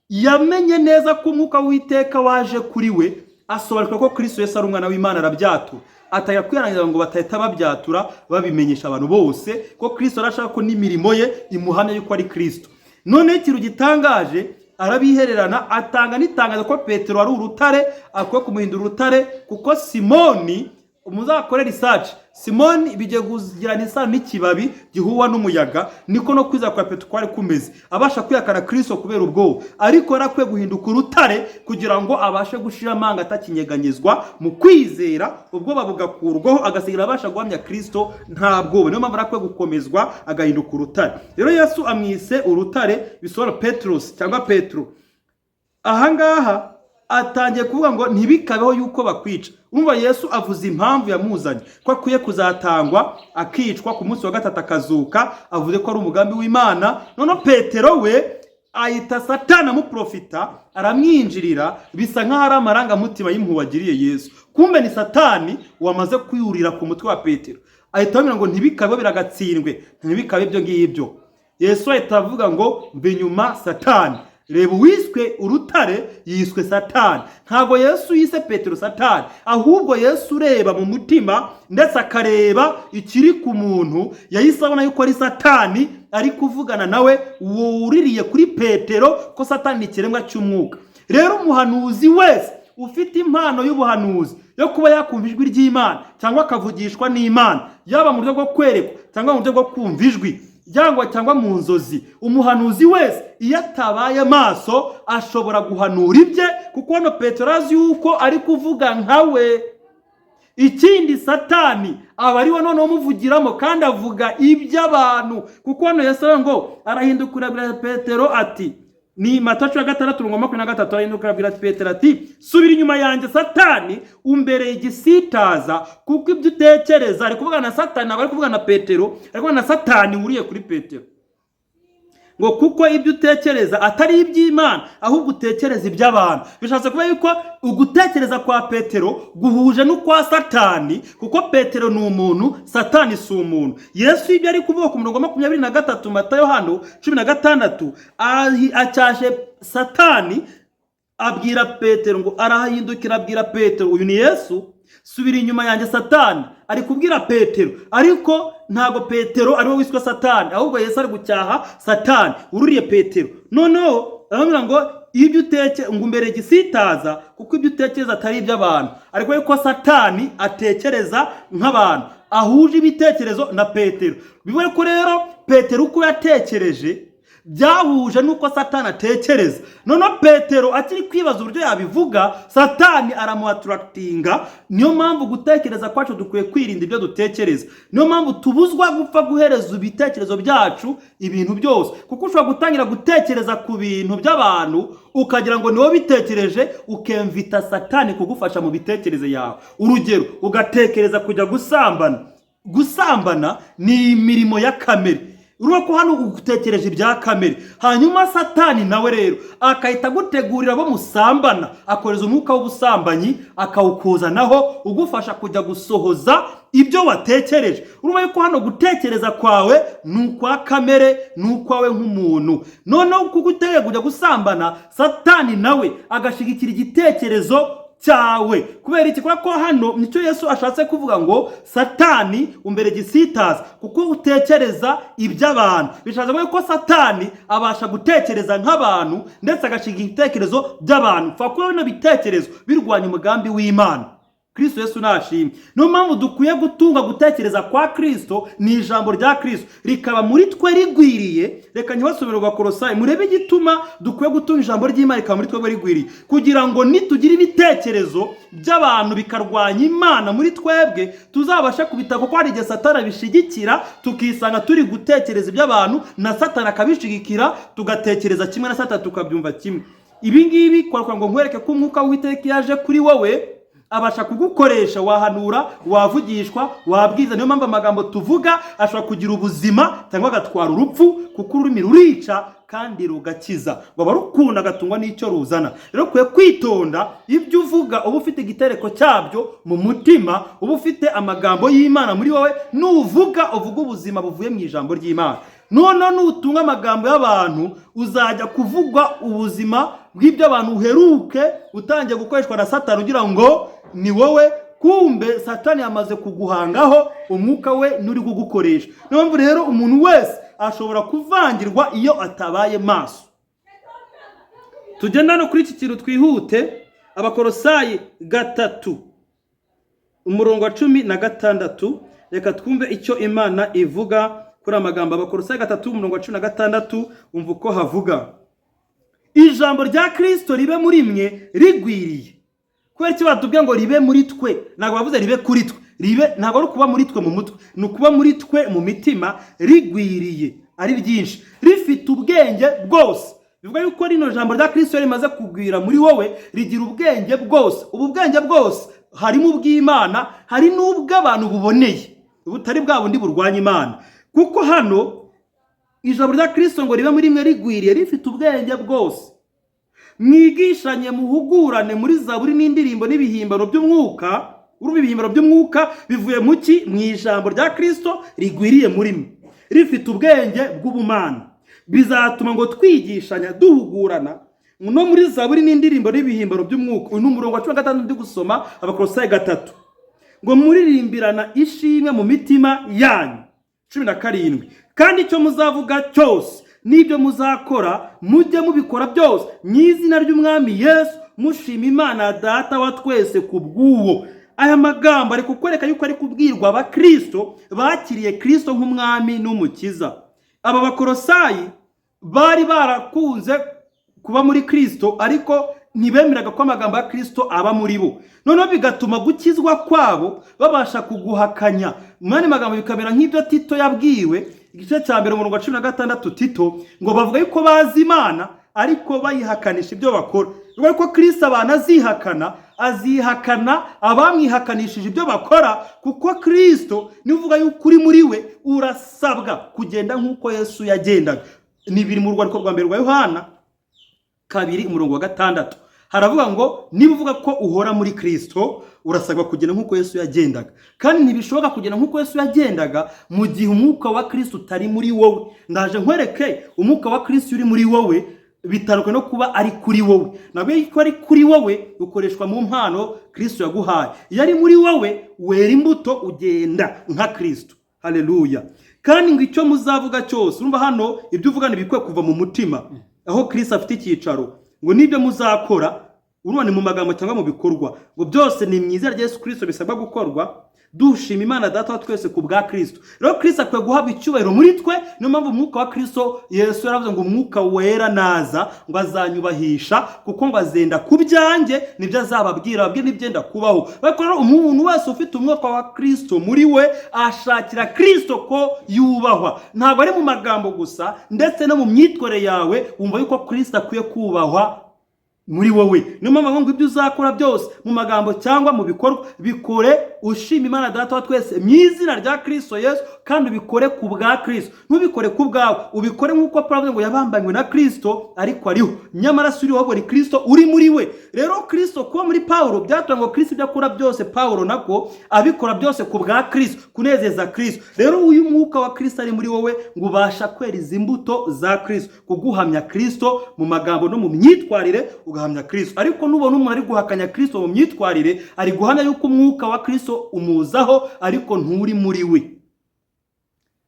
yamenye neza ko umwuka w'Iteka waje kuri we, asobanukirwa ko Kristo Yesu ari umwana w'Imana, arabyatura, atangira kwihanganira ngo batahita babyatura babimenyesha abantu bose ko Kristo arashaka ko n'imirimo ye imuhamya yuko ari Kristo. Noneho ikintu gitangaje, arabihererana, atanga n'itangazo ko Petero ari urutare, akwiye kumuhindura urutare, kuko Simoni, muzakore research, Simoni bigiye kugirana isano n'ikibabi gihuwa n'umuyaga. Niko no kwizera kwa Petero kwari kumeze, abasha kwihakana Kristo kubera ubwoba, ariko yari akwiye guhinduka urutare kugira ngo abashe gushira amanga atakinyeganyezwa mu kwizera, ubwoba bugakurwaho, agasigara abasha guhamya Kristo nta bwoba. Niyo mpamvu yari akwiye gukomezwa agahinduka urutare. Rero Yesu amwise urutare, bisobanura Petros cyangwa Petero. Ahangaha atangiye kuvuga ngo ntibikabeho yuko bakwica. Umva, Yesu avuze impamvu yamuzanye, ko akwiye kuzatangwa, akicwa, ku munsi wa gatatu akazuka. Avuze ko ari umugambi w'Imana. Noneho Petero we ahita Satani amuprofita, aramwinjirira, bisa nk'aho ari amarangamutima y'impuhwe agiriye Yesu. Kumbe ni Satani wamaze kwiyurira ku mutwe wa Petero. Ahita amubwira ngo ntibikabeho, biragatsindwe, ntibikabe ibyo ngibyo. Yesu ahita avuga ngo: "Mva inyuma, Satani." Reba, uwiswe urutare yiswe Satani. Ntabwo Yesu yise Petero Satani, ahubwo Yesu ureba mu mutima ndetse akareba ikiri ku muntu, yahise abona yuko ari Satani ari kuvugana nawe wuririye kuri Petero, ko Satani ni ikiremwa cy'umwuka. Rero umuhanuzi wese ufite impano y'ubuhanuzi yo kuba yakumva ijwi ry'Imana cyangwa akavugishwa n'Imana, yaba mu buryo bwo kwerekwa cyangwa mu buryo bwo kumva ijwi cyangwa mu nzozi, umuhanuzi wese iyo atabaye maso ashobora guhanura ibye, kuko hano Petero azi yuko ari kuvuga nka we. Ikindi, Satani aba ari we noneho umuvugiramo, kandi avuga iby'abantu, kuko hano Yesu aravuga ngo arahindukira abwira Petero ati, ni Matayo 16, umurongo wa 23, arahindukira abwira Petero ati: "Subira inyuma yanjye, Satani, umbereye igisitaza, kuko ibyo utekereza." Ari kuvugana na Satani, ntabwo ari kuvugana na Petero, ari kuvugana na Satani wuriye kuri Petero. Ngo kuko ibyo utekereza atari iby'Imana, ahubwo utekereza iby'abantu. Bishatse kuba yuko ugutekereza kwa Petero guhuje n'ukwa Satani, kuko Petero ni umuntu, Satani si umuntu. Yesu ibyo ari kuvuga ku murongo wa 23, Matayo hano 16, acyashe Satani, abwira Petero ngo, arahindukira abwira Petero, uyu ni Yesu: "Subira inyuma yanjye, Satani." Ari kubwira Petero, ariko ntabwo Petero ariwe wiswe Satani, ahubwo Yesu ari gucyaha Satani ururiye Petero. Noneho aramubwira ngo ibyo uteke ngo umbere igisitaza, kuko ibyo utekereza atari iby'abantu. Ariko yuko Satani atekereza nk'abantu, ahuje ibitekerezo na Petero. Bivuye ko rero Petero uko yatekereje byahuje n'uko Satani atekereza. Noneho Petero akiri kwibaza uburyo yabivuga, Satani aramuattractinga. Niyo mpamvu gutekereza kwacu dukwiye kwirinda ibyo dutekereza. Niyo mpamvu tubuzwa gupfa guhereza ibitekerezo byacu ibintu byose, kuko ushobora gutangira gutekereza ku bintu by'abantu ukagira ngo niwo bitekereje, ukemvita Satani kugufasha mu bitekerezo yawe. Urugero, ugatekereza kujya gusambana. Gusambana ni imirimo ya kamere. Urabona ko hano utekereje ibya kamere, hanyuma Satani nawe rero akahita agutegurira abo musambana, akohereza umwuka w'ubusambanyi akawukuzanaho, ugufasha kujya gusohoza ibyo watekereje. Urumva yuko hano gutekereza kwawe ni ukwa kamere, ni ukwawe nk'umuntu. Noneho kuko uteye kujya gusambana, Satani nawe agashyigikira igitekerezo cyawe. Kubera iki? Kubera ko hano nicyo Yesu ashatse kuvuga ngo "Satani umbere gisitaza, kuko utekereza iby'abantu." Bishatse kuvuga ko Satani abasha gutekereza nk'abantu, ndetse agashinga ibitekerezo by'abantu. Pfa kuba bino bitekerezo birwanya umugambi w'Imana. Kristo Yesu nashimwe. Niyo mpamvu dukwiye gutunga gutekereza kwa Kristo, ni ijambo rya Kristo rikaba muri twe rigwiriye. Reka ntibasubire Bakorosayi, murebe igituma dukwiye gutunga ijambo ry'Imana rikaba muri twebwe rigwiriye, kugira ngo nitugira ibitekerezo by'abantu bikarwanya Imana muri twebwe, tuzabashe kubita, kuko hari igihe Satani abishigikira, tukisanga turi gutekereza iby'abantu na Satani akabishigikira, tugatekereza kimwe na Satani, tukabyumva kimwe. Ibi ngibi kwa ngo nkwereke ko umwuka w'Uwiteka yaje kuri wowe abasha kugukoresha, wahanura, wavugishwa, wabwiza. Niyo mpamvu amagambo tuvuga ashobora kugira ubuzima cyangwa agatwara urupfu, kuko ururimi rurica kandi rugakiza, ngo abarukunda agatungwa n'icyo ruzana. Rero ukwiye kwitonda ibyo uvuga, uba ufite igitereko cyabyo mu mutima, uba ufite amagambo y'Imana muri wowe. Nuvuga, uvuga ubuzima buvuye mu ijambo ry'Imana. Noneho nutunga amagambo y'abantu, uzajya kuvugwa ubuzima bw'ibyo abantu, uheruke utangiye gukoreshwa na Satani ugira ngo ni wowe, kumbe Satani yamaze kuguhangaho umwuka we n'uri kugukoresha. Niyo mpamvu rero umuntu wese ashobora kuvangirwa iyo atabaye maso. Tugenda no kuri iki kintu twihute. Abakorosayi 3, umurongo wa 16. Reka twumve icyo Imana ivuga kuri aya magambo. Abakorosayi 3, umurongo wa 16, umva uko havuga: "Ijambo rya Kristo ribe muri mwe rigwiriye." Kubera icyo batubwiye ngo ribe muri twe? Ntabwo bavuze ribe kuri twe. Ribe ntabwo ari ukuba muri twe mu mutwe, ni ukuba muri twe mu mitima, rigwiriye ari ryinshi, rifite ubwenge bwose. Bivuga yuko rino jambo rya Kristo rimaze kugwira muri wowe, rigira ubwenge bwose. Ubu bwenge bwose harimo ubw'Imana, hari n'ubw'abantu buboneye, butari bwa bundi burwanya Imana. Kuko hano ijambo rya Kristo ngo ribe muri mwe rigwiriye, rifite ubwenge bwose, mwigishanye muhugurane muri zaburi n'indirimbo n'ibihimbano by'umwuka. Urumva, ibihimbano by'umwuka bivuye mu ki? Mu ijambo rya Kristo rigwiriye muri mwe, rifite ubwenge bw'ubumana. Bizatuma ngo twigishanya, duhugurana no muri zaburi n'indirimbo n'ibihimbano by'umwuka. Uyu ni umurongo wa 16 ndi gusoma, Abakorosayi 3. Ngo muririmbirana ishimwe mu mitima yanyu. 17: "Kandi icyo muzavuga cyose n'ibyo muzakora, mujye mubikora byose mu izina ry'Umwami Yesu, mushima Imana Data wa twese ku bw'uwo." Aya magambo ari kukwereka yuko ari kubwirwa Abakristo bakiriye Kristo nk'Umwami n'Umukiza. Aba Bakorosayi bari barakunze kuba muri Kristo, ariko ntibemeraga ko amagambo ya Kristo aba muri bo, noneho bigatuma gukizwa kwabo babasha kuguhakanya. Mu yandi magambo, bikamera nk'ibyo Tito yabwiwe, igice cya 1, umurongo wa 16. Tito ngo bavuga yuko bazi Imana, ariko bayihakanisha ibyo bakora. Bivuga ko Kristo abantu azihakana, azihakana abamwihakanishije ibyo bakora, kuko Kristo niba uvuga yuko uri muri we, urasabwa kugenda nk'uko Yesu yagendaga. Ni biri mu rwandiko rwa mbere rwa Yohana 2 umurongo wa 6. Haravuga ngo niba uvuga ko uhora muri Kristo, urasabwa kugenda nk'uko Yesu yagendaga. Kandi ntibishoboka kugenda nk'uko Yesu yagendaga mu gihe umwuka wa Kristo utari muri wowe. Ndaje nkwereke umwuka wa Kristo uri muri wowe bitandukanye no kuba ari kuri wowe. Ntabwo ko ari kuri wowe ukoreshwa mu mpano Kristo yaguhaye. Iyo ari muri wowe wera imbuto, ugenda nka Kristo. Haleluya! Kandi ngo icyo muzavuga cyose, urumva hano ibyo uvuga ntibikwiye kuva mu mutima aho Kristo afite icyicaro, ngo n'ibyo muzakora, urumva ni mu magambo cyangwa mu bikorwa, ngo byose ni mu izina rya Yesu Kristo bisabwa gukorwa, dushima Imana Data wa twese ku bwa Kristo. Rero Kristo akwiye guhabwa icyubahiro muri twe. Niyo mpamvu umwuka wa Kristo, Yesu yaravuze ngo umwuka wera naza ngo azanyubahisha, kuko ngo azenda ku byanjye nibyo azababwira, ababwire n'ibyenda kubaho. Ariko rero umuntu wese ufite umwuka wa Kristo muri we ashakira Kristo ko yubahwa. Ntabwo ari mu magambo gusa, ndetse no mu myitwarire yawe wumva yuko Kristo akwiye kubahwa muri wowe. Niyo mpamvu ngo ibyo uzakora byose mu magambo cyangwa mu bikorwa, bikore ushima Imana Data wa twese mu izina rya Kristo Yesu, kandi ubikore ku bwa Kristo, ntubikore ku bwawe. Ubikore nk'uko Pawulo avuga ngo yabambanywe na Kristo ariko ariho, nyamara si uriho, ahubwo ni Kristo uri muri we. Rero Kristo kuba muri Pawulo byatumye ngo Kristo ibyo akora byose, Pawulo nako abikora byose ku bwa Kristo, kunezeza Kristo. Rero uyu mwuka wa Kristo ari muri wowe ngo ubasha kwera izi mbuto za Kristo, kuguhamya Kristo mu magambo no mu myitwarire, ugahamya Kristo. Ariko nubona umuntu ari guhakanya Kristo mu myitwarire, ari guhamya yuko umwuka wa Kristo umuzaho ariko nturi muri we.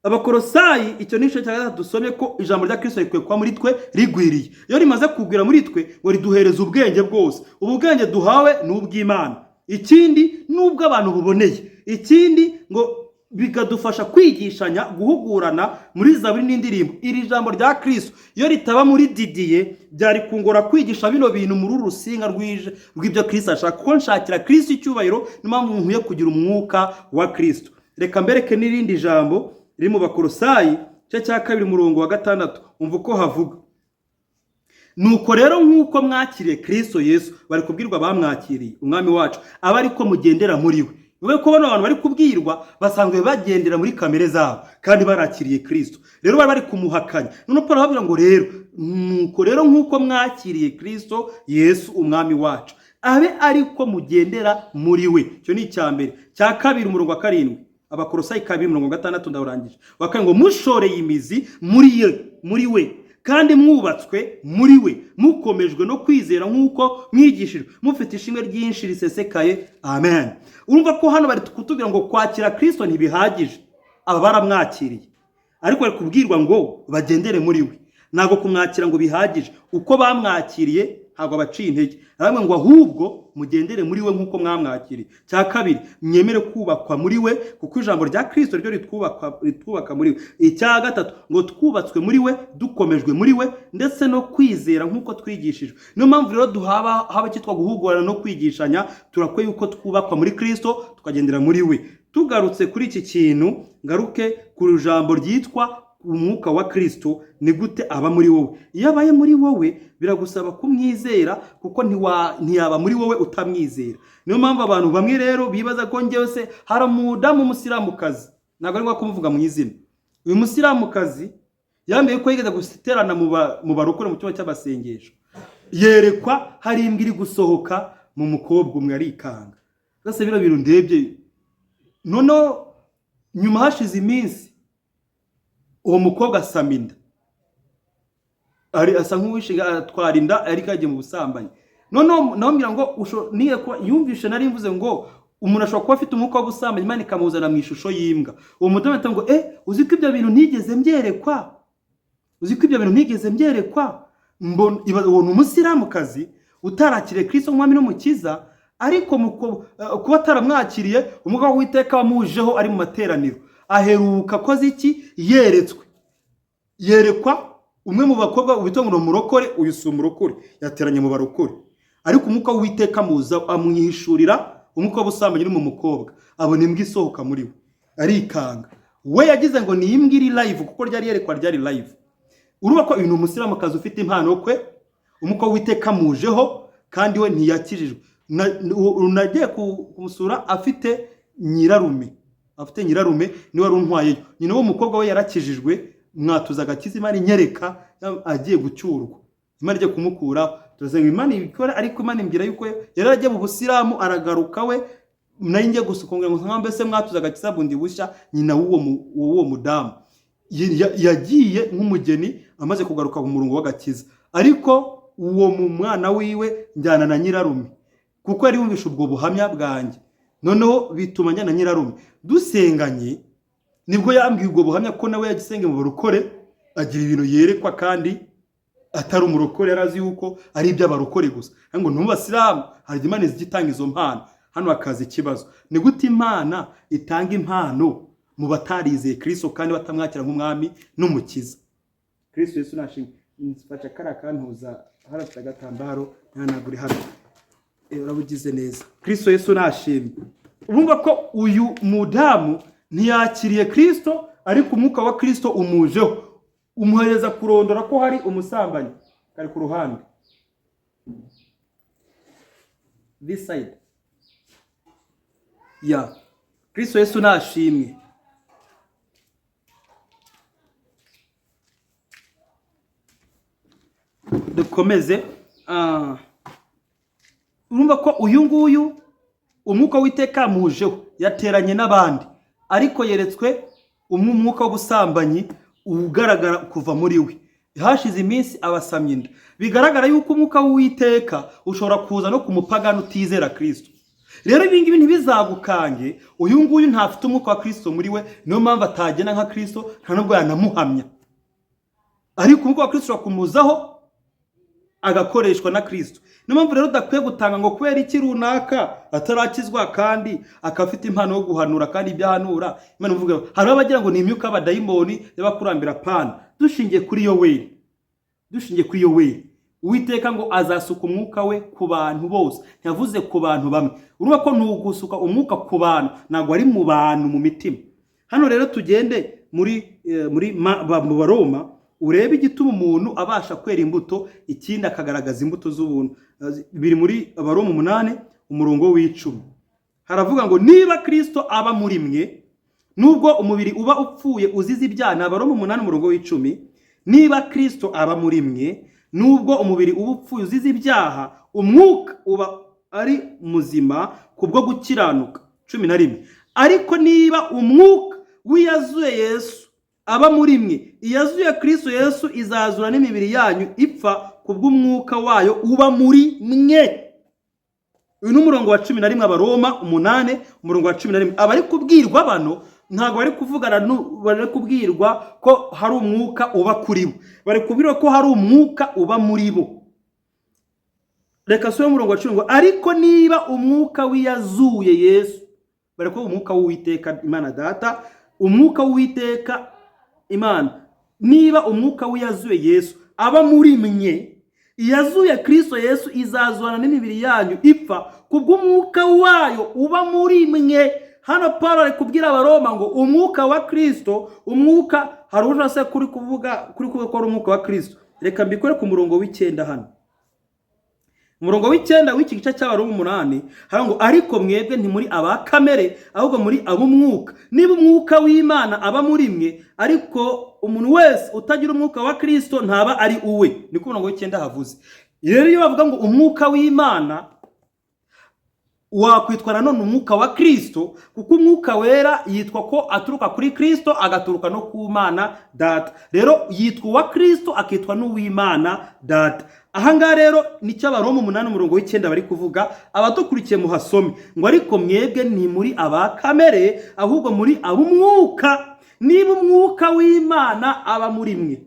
Abakorosayi, icyo ni igice cya 3 dusomye ko ijambo rya Kristo rikwiye kuba muri twe rigwiriye. Iyo rimaze kugwira muri twe, ngo riduhereza ubwenge bwose. Ubu bwenge duhawe ni ubw'Imana, ikindi ni ubw'abantu buboneye, ikindi ngo bikadufasha kwigishanya, guhugurana muri zaburi n'indirimbo. Iri jambo rya Kristo iyo ritaba muri Didiye, byari kungora kwigisha bino bintu muri uru rusinga rw'ibyo Kristo ashaka, kuko nshakira Kristo icyubahiro. Niyo mpamvu nkwiye kugira umwuka wa Kristo. Reka mbereke n'irindi jambo riri mu Bakorosayi igice cya 2 umurongo wa 6. Umva uko havuga: "Nuko rero nk'uko mwakiriye Kristo Yesu," bari kubwirwa bamwakiriye umwami wacu, "aba ariko mugendera muri we." Bivuge ko bano bantu bari kubwirwa basanzwe bagendera muri kamere zabo kandi barakiriye Kristo. Rero bari bari kumuhakanya. None Paul arababwira ngo rero nuko rero nk'uko mwakiriye Kristo Yesu umwami wacu, abe ariko mugendera muri we. Icyo ni icya mbere. Cya kabiri, umurongo wa 7, Abakorosayi 2 umurongo wa 6, ndawurangije, wa kane, ngo mushoreye imizi muri we kandi mwubatswe muri we, mukomejwe no kwizera nk'uko mwigishijwe, mufite ishimwe ryinshi risesekaye. Amen. Urumva ko hano bari kutubwira ngo kwakira Kristo ntibihagije. Aba baramwakiriye, ariko bari kubwirwa ngo bagendere muri we. Ntabwo kumwakira ngo bihagije. Uko bamwakiriye ntabwo abaciye intege, aravuga ngo ahubwo mugendere muri we nk'uko mwamwakiriye. Cya kabiri, mwemere kubakwa muri we, kuko ijambo rya Kristo ryo ritwubaka muri we. Icya gatatu, ngo twubatswe muri we, dukomejwe muri we ndetse no kwizera nk'uko twigishijwe. Niyo mpamvu rero duhaba haba icyitwa guhugurana no kwigishanya. Turakwiye yuko twubakwa muri Kristo, tukagendera muri we. Tugarutse kuri iki kintu, ngaruke ku ijambo ryitwa umwuka wa Kristo. Ni gute aba muri wowe? Iyo abaye muri wowe biragusaba kumwizera, kuko ntiyaba muri wowe utamwizera. Niyo mpamvu abantu bamwe rero bibaza ko njyewe se, hari umudamu w'umusilamukazi, ntabwo ari ngombwa kumuvuga mu izina. Uyu musilamukazi yambaye ko yigeze guterana mu barokore mu cyumba cy'abasengesho, yerekwa hari imbwa iri gusohoka mu mukobwa umwe, arikanga rwose. Bino bintu ndebye. Noneho nyuma hashize iminsi uwo mukobwa asama inda, asa nk'uwishinga atwara inda ariko yagiye mu busambanyi. Noneho namubwira ngo niye kuba yumvishe nari mvuze ngo umuntu ashobora kuba afite umwuka w'ubusambanyi, Imana ikamuzana mu ishusho y'imbwa. Uwo mudamu ahita ngo uzi ko ibyo bintu ntigeze mbyerekwa, uzi ko ibyo bintu ntigeze mbyerekwa. Mbona uwo ni umusilamukazi utarakiriye Kristo nk'umwami n'umukiza, ariko kuba ataramwakiriye, umwuka w'Uwiteka wamujeho ari mu materaniro aheruka akoze iki? Yeretswe, yerekwa umwe mu bakobwa witwa ngo ni umurokore. Uyu si umurokore, yateranye mu barokore, ariko umwuka w'Uwiteka amuza amwihishurira umwuka w'ubusambanyi uri mu mukobwa, abona imbwa isohoka muri we, arikanga. We yagize ngo ni imbwa iri live, kuko ryari yerekwa ryari live. Urumva ko uyu ni umusilamukazi ufite impano kwe, umwuka w'Uwiteka amujeho kandi we ntiyakijijwe. Nagiye kumusura afite nyirarume, afite nyirarume niwe wari untwayeyo. Nyina w'uwo mukobwa we yarakijijwe. Mwatuza agakiza, Imana inyereka agiye gucyurwa, Imana igiye kumukuraho. Turasenga Imana ibikora, ariko Imana imbwira yuko yari agiye mu busilamu aragaruka. We nari ngiye gusuka ngo nka mbese mwatuze agakiza bundi bushya. Nyina w'uwo mudamu yagiye nk'umugeni amaze kugaruka mu murongo w'agakiza, ariko uwo mu mwana wiwe njyana na nyirarume kuko yari yumvishe ubwo buhamya bwanjye. Noneho bituma njyana na nyirarume dusenganye, nibwo yambwiye ubwo buhamya ko nawe yagisenge mu barokore, agira ibintu yerekwa kandi atari umurokore. Yari azi yuko ari iby'abarokore gusa, ngo ni mu basilamu hari igihe Imana zijya itanga izo mpano. Hano hakaza ikibazo: ni gute Imana itanga impano mu batarizeye Kristo kandi batamwakira nk'umwami n'umukiza? Kristo Yesu nashimwe. Mfasha kariya kantuza harafite agatambaro, ntabwo uri hano. Urabugize neza. Kristo Yesu nashimwe. Urumva ko uyu mudamu ntiyakiriye Kristo, ariko umwuka wa Kristo umujeho, umuhereza kurondora ko hari umusambanyi kari ku ruhande, this side ya. Kristo Yesu nashimwe. Dukomeze. Urumva ko uyu nguyu umwuka w'Iteka mujeho, yateranye n'abandi, ariko yeretswe umwuka w'ubusambanyi ugaragara kuva muri we. Hashize iminsi abasamye inda. Bigaragara yuko umwuka w'Uwiteka ushobora kuza no ku mupagani utizera Kristo. Rero ibi ngibi ntibizagukange. Uyu nguyu ntafite umwuka wa Kristo muri we, niyo mpamvu atagenda nka Kristo, nta nubwo yanamuhamya. Ariko umwuka wa Kristo ushobora kumuzaho agakoreshwa na Kristo. Niyo mpamvu rero udakwiye gutanga ngo kubera iki runaka atarakizwa kandi akaba afite impano yo guhanura, kandi ibyo ahanura Imana ivuga. Hari abagira ngo ni imyuka y'abadayimoni y'abakurambira pana. Dushingiye kuri Yoweli, dushingiye kuri Yoweli, Uwiteka ngo azasuka umwuka we ku bantu bose, ntiyavuze ku bantu bamwe. Urumva ko ni ugusuka umwuka ku bantu, ntabwo ari mu bantu mu mitima. Hano rero tugende muri mu Baroma, urebe igituma umuntu abasha kwera imbuto, ikindi akagaragaza imbuto z'ubuntu. Biri muri Abaroma 8 umurongo w'10, haravuga ngo niba Kristo aba muri mwe, nubwo umubiri uba upfuye uzize ibyaha. Ni Abaroma 8 umurongo w'10. Niba Kristo aba muri mwe, nubwo umubiri uba upfuye uzize ibyaha, umwuka uba ari muzima kubwo gukiranuka. 11, ariko niba umwuka w'iyazuye Yesu aba muri mwe, iyazuye Kristo Yesu izazura n'imibiri yanyu ipfa kubw'umwuka wayo uba muri mwe. Uyu ni umurongo wa 11, Abaroma 8 umurongo wa 11. Abari kubwirwa bano ntabwo bari kuvugana, bari kubwirwa ko hari umwuka uba kuri bo, bari kubwirwa ko hari umwuka uba muri bo. Reka sube umurongo wa 10 ngo ariko niba umwuka w'iyazuye Yesu, bari kuvuga umwuka w'Uwiteka Imana Data, umwuka w'Uwiteka Imana, niba umwuka w'iyazuye Yesu aba muri mwe, iyazuye Kristo Yesu izazurana n'imibiri yanyu ipfa kubw'umwuka wayo uba muri mwe. Hano Paul ari kubwira Abaroma ngo umwuka wa Kristo, umwuka hari uje se kuri kuvuga ko ari umwuka wa Kristo. Reka mbikore ku murongo w'9 hano. Umurongo w'9 w'iki gice cy'Abaroma 8 hari ngo ariko mwebwe ntimuri aba kamere, ahubwo muri ab'umwuka, niba umwuka w'Imana aba muri mwe. Ariko umuntu wese utagira umwuka wa Kristo ntaba ari uwe. Niko umurongo w'9 havuze. Rero iyo bavuga ngo umwuka w'Imana wakwitwa nanone umwuka wa Kristo, kuko umwuka wera yitwa ko aturuka kuri Kristo agaturuka no ku Mana Data. Rero yitwa uwa Kristo akitwa n'uw'Imana Data. Aha ngaha rero nicyo Abaroma 8 umurongo w'9 bari kuvuga. Abadukurikiye muhasome ngo ariko mwebwe ni muri aba kamere, ahubwo muri ab'umwuka, niba umwuka w'Imana aba muri mwe.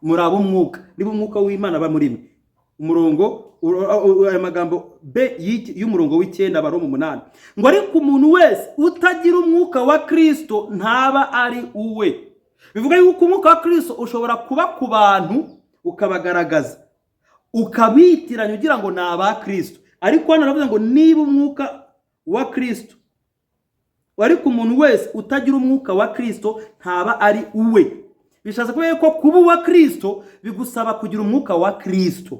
Muri ab'umwuka, niba umwuka w'Imana aba muri mwe. Umurongo aya magambo B y'umurongo w'9 Abaroma 8 ngo ariko umuntu wese utagira umwuka wa Kristo ntaba ari uwe. Bivuga yuko umwuka wa Kristo ushobora kuba ku bantu ukabagaragaza, ukabitiranya ugira ngo ni aba Kristo, ariko hano aravuga ngo niba umwuka wa Kristo, ariko umuntu wese utagira umwuka wa Kristo ntaba ari uwe. Bishatse kuvuga ko kuba uwa Kristo bigusaba kugira umwuka wa Kristo.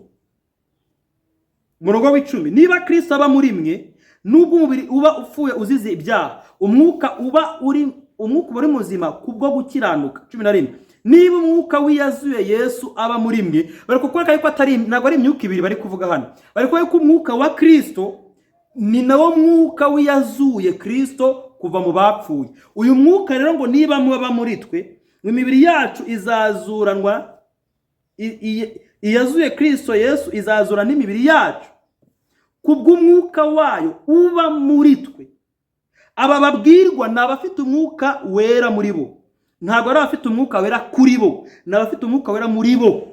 Umurongo w'10, niba Kristo aba muri mwe, nubwo umubiri uba upfuye uzize ibyaha, umwuka uba uri muzima kubwo gukiranuka. 11, Niba umwuka w'iyazuye Yesu aba muri mwe, bari kukwereka yuko atari, ntabwo ari imyuka ibiri bari kuvuga hano. Bari kuvuga ko umwuka wa Kristo ni nawo mwuka w'iyazuye Kristo kuva mu bapfuye. Uyu mwuka rero ngo niba muba muri twe, ngo imibiri yacu izazuranwa, iyazuye Kristo Yesu izazura n'imibiri yacu kubw'umwuka wayo uba muri twe. Aba babwirwa ni abafite umwuka wera muri bo, ntabwo ari abafite umwuka wera kuri bo, ni abafite umwuka wera muri bo.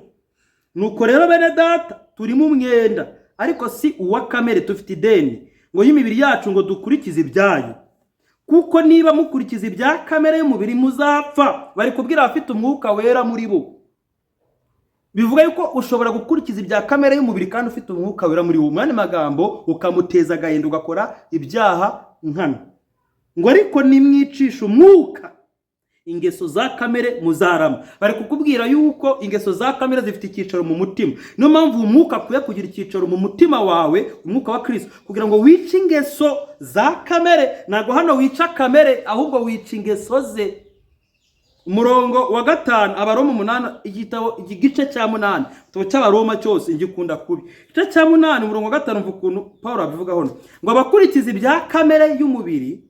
Nuko rero bene data, turimo umwenda, ariko si uwa kamere, dufite ideni ngo y'imibiri yacu ngo dukurikize ibyayo. Kuko niba mukurikiza ibya kamere y'umubiri muzapfa. Bari kubwira abafite umwuka wera muri bo. Bivuga yuko ushobora gukurikiza ibya kamere y'umubiri kandi ufite umwuka wera muri wo. Mu yandi magambo, ukamuteza agahinda, ugakora ibyaha nkana. Ngo ariko nimwicisha umwuka ingeso za kamere muzarama. Bari kukubwira yuko ingeso za kamere zifite icyicaro mu mutima. Niyo mpamvu umwuka akwiye kugira icyicaro mu mutima wawe, umwuka wa Kristo, kugira ngo wice ingeso za kamere. Ntabwo hano wica kamere, ahubwo wica ingeso ze. Umurongo wa 5, Abaroma 8, igitabo, igice cya 8, igitabo cy'Abaroma cyose ngikunda kubi. Igice cya 8, umurongo wa 5, mvuga ukuntu Paul abivugaho ngo abakurikiza ibya kamere y'umubiri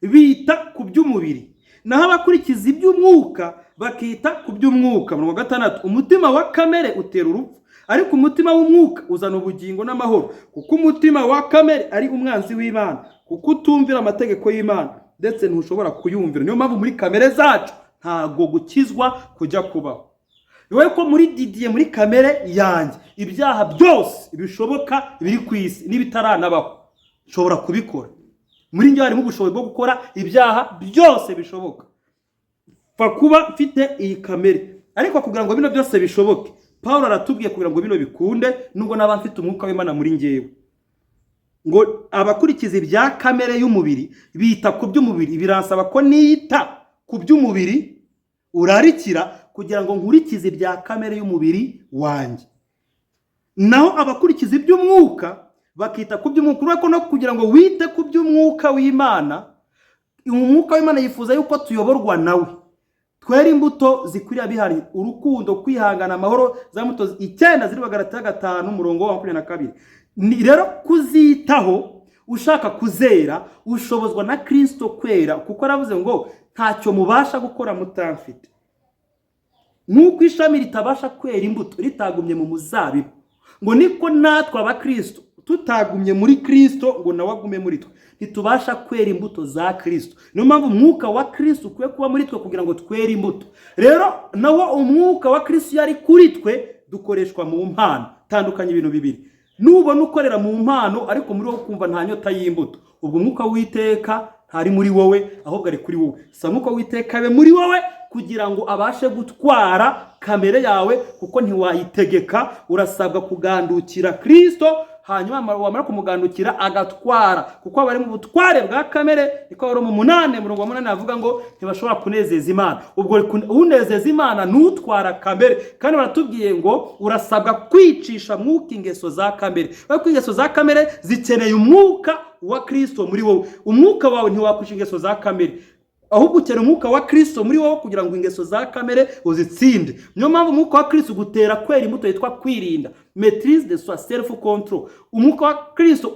bita ku by'umubiri, naho abakurikiza iby'umwuka bakita ku by'umwuka. Umurongo wa 6, umutima wa kamere utera urupfu, ariko umutima w'umwuka uzana ubugingo n'amahoro, kuko umutima wa kamere ari umwanzi w'Imana, kuko utumvira amategeko y'Imana, ndetse ntushobora kuyumvira. Niyo mpamvu muri kamere zacu ntago gukizwa kujya kubaho. Wowe ko muri Didier, muri kamere yanjye, ibyaha byose bishoboka biri ku isi n'ibitaranabaho nshobora kubikora. Muri njye harimo ubushobozi bwo gukora ibyaha byose bishoboka, pfa kuba mfite iyi kamere. Ariko kugira ngo bino byose bishoboke, Paul aratubwiye, kugira ngo bino bikunde, nubwo naba mfite umwuka w'Imana muri njyewe, ngo abakurikiza ibya kamere y'umubiri bita ku by'umubiri. Biransaba ko nita ku by'umubiri urarikira kugira ngo nkurikize ibya kamere y'umubiri wanjye, naho abakurikiza iby'umwuka bakita ku by'umwuka. Urabona ko no kugira ngo wite ku by'umwuka w'Imana, umwuka w'Imana yifuza yuko tuyoborwa nawe, twera imbuto zikwiriye abihariye: urukundo, kwihangana, amahoro, za mbuto 9 ziri Bagalatiya 5, umurongo wa 22. Ni rero kuzitaho ushaka kuzera, ushobozwa na Kristo kwera, kuko aravuze ngo ntacyo mubasha gukora mutamfite. Nk'uko ishami ritabasha kwera imbuto ritagumye mu muzabibu, ngo niko natwe abakristo tutagumye muri Kristo ngo nawe agume muri twe, ntitubasha kwera imbuto za Kristo. Niyo mpamvu umwuka wa Kristo ukwiye kuba muri twe kugira ngo twere imbuto. Rero nawo umwuka wa Kristo iyo ari kuri twe, dukoreshwa mu mpano. Tandukanya ibintu bibiri: nubona ukorera mu mpano ariko muri wowe ukumva nta nyota y'imbuto, ubwo umwuka w'Uwiteka ntari muri wowe, ahubwo ari kuri wowe. Saba umwuka w'Uwiteka abe muri wowe kugira ngo abashe gutwara kamere yawe, kuko ntiwayitegeka. Urasabwa kugandukira Kristo, hanyuma wamara kumugandukira agatwara, kuko abari mu butware bwa kamere, niko bari mu 8, murongo wa 8 avuga ngo ntibashobora kunezeza Imana. Ubwo unezeza Imana nutwara kamere. Kandi baratubwiye ngo urasabwa kwicisha mwuka ingeso za kamere, kuko ingeso za kamere zikeneye umwuka wa Kristo muri wowe. Umwuka wawe ntiwakwica ingeso za kamere, ahubwo ukeneye umwuka wa Kristo muri wowe kugira ngo ingeso za kamere uzitsinde. Niyo mpamvu umwuka wa Kristo ugutera kwera imbuto yitwa kwirinda, maîtrise de soi, self control. Umwuka wa Kristo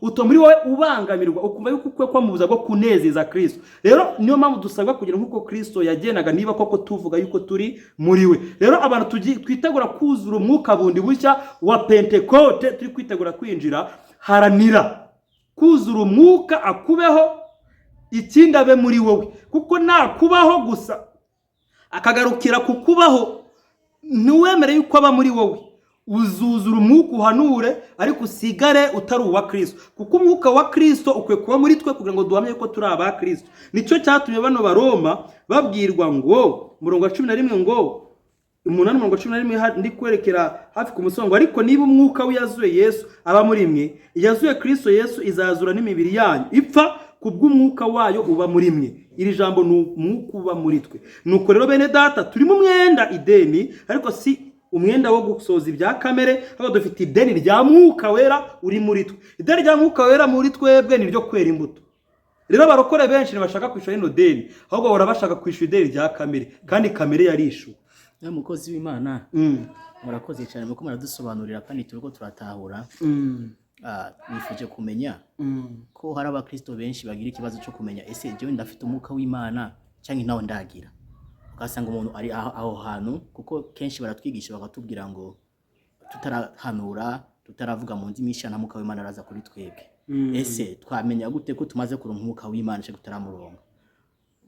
utuma muri wowe ubangamirwa, ukumva yuko ukwiye kuba mu buzima bwo kunezeza Kristo. Rero niyo mpamvu dusabwa kugira nk'uko Kristo yagendaga, niba koko tuvuga yuko turi muri we. Rero abantu twitegura kuzura umwuka bundi bushya wa Pentekote, turi kwitegura kwinjira, haranira kuzura umwuka akubeho, ikindi abe muri wowe, kuko nakubaho gusa akagarukira ku kubaho, ntiwemere yuko aba muri wowe, uzuzura umwuka uhanure ariko usigare utari uwa Kristo, kuko umwuka wa Kristo ukwiye kuba muri twe kugira ngo duhamye ko turi aba Kristo. Nicyo cyatumye bano Baroma babwirwa ngo umurongo wa 11, ngo 8, umurongo wa 11, ndi kwerekera hafi ku musongo: ariko niba umwuka w'iyazuye Yesu aba muri mwe, iyazuye Kristo Yesu izazura n'imibiri yanyu ipfa kubw'umwuka wayo uba muri mwe. Iri jambo ni umwuka uba muri twe. Nuko rero bene data, turimo umwenda, ideni, ariko si umwenda wo gusoza ibya kamere, ahubwo dufite ideni rya mwuka wera uri muri twe. Ideni rya mwuka wera muri twebwe ni ryo kwera imbuto. Rero abarokore benshi ntibashaka kwishyura rino deni, ahubwo bahora bashaka kwishyura ideni rya kamere, kandi kamere yarishyuwe. Nawe mukozi w'Imana, murakoze cyane muko muradusobanurira kandi turiko turatahura. Nifuje kumenya ko hari abakristo benshi bagira ikibazo cyo kumenya: ese jewe ndafite umwuka w'Imana cyangwa ntawo ndagira? Ugasanga umuntu ari aho hantu, kuko kenshi baratwigisha bakatubwira ngo tutarahanura, tutaravuga mu ndimi nshya, nta mwuka w'Imana araza kuri twebwe. Ese twamenya gute ko tumaze kuronka umwuka w'Imana cyangwa tutaramuronka?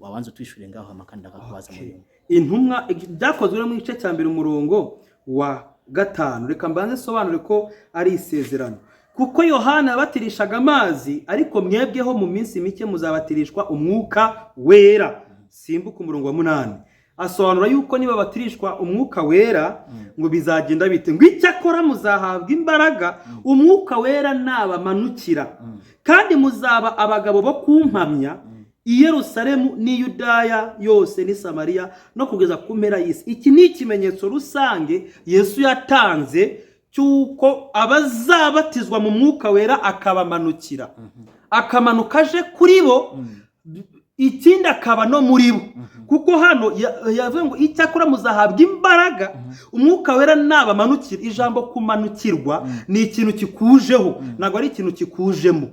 Wabanza utwishure ngaho, hama kandi ndakakubaza mu nyuma. Intumwa byakozwe no mu gice cya 1 umurongo wa 5. Reka mbanze sobanure ko ari isezerano, kuko Yohana yabatirishaga amazi, ariko mwebweho mu minsi mike muzabatirishwa umwuka wera. Simbuka umurongo wa 8, asobanura yuko niba batirishwa umwuka wera ngo bizagenda bite, ngo icyakora muzahabwa imbaraga umwuka wera nabamanukira, kandi muzaba abagabo bo kumpamya i Yerusalemu n'i Yudaya yose n'i Samariya no kugeza ku mpera y'isi. Iki ni ikimenyetso rusange Yesu yatanze cy'uko abazabatizwa mu mwuka wera akabamanukira, akamanuka aje kuri bo, ikindi akaba no muri bo, kuko hano yavuze ngo icyakora muzahabwa imbaraga umwuka wera nabamanukira. Ijambo kumanukirwa ni ikintu kikujeho, ntabwo ari ikintu kikujemo.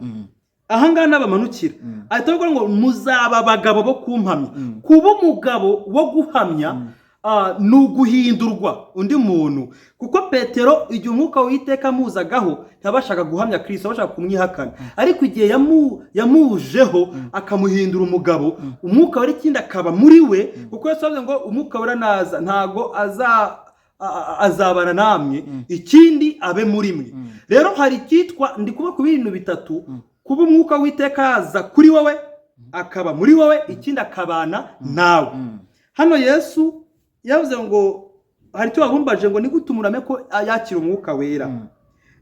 Ahangaha nabamanukira ahita avuga ngo muzaba abagabo bo kumpamya. Kuba umugabo wo guhamya ni uguhindurwa undi muntu, kuko Petero igihe umwuka w'Uwiteka amuzagaho ntiyabashaga guhamya Kirisito, abashaka kumwihakana, ariko igihe yamujeho akamuhindura umugabo, umwuka wera ikindi akaba muri we, kuko Yesu yavuze ngo umwuka wera naza ntago azabana namwe, ikindi abe muri mwe. Rero hari icyitwa, ndi kuba ku bintu bitatu: kuba umwuka w'Uwiteka yaza kuri wowe, akaba muri wowe, ikindi akabana nawe. Hano Yesu yavuze ngo hari icyo wabumbaje ngo ni gute umuntu amenye ko yakira umwuka wera.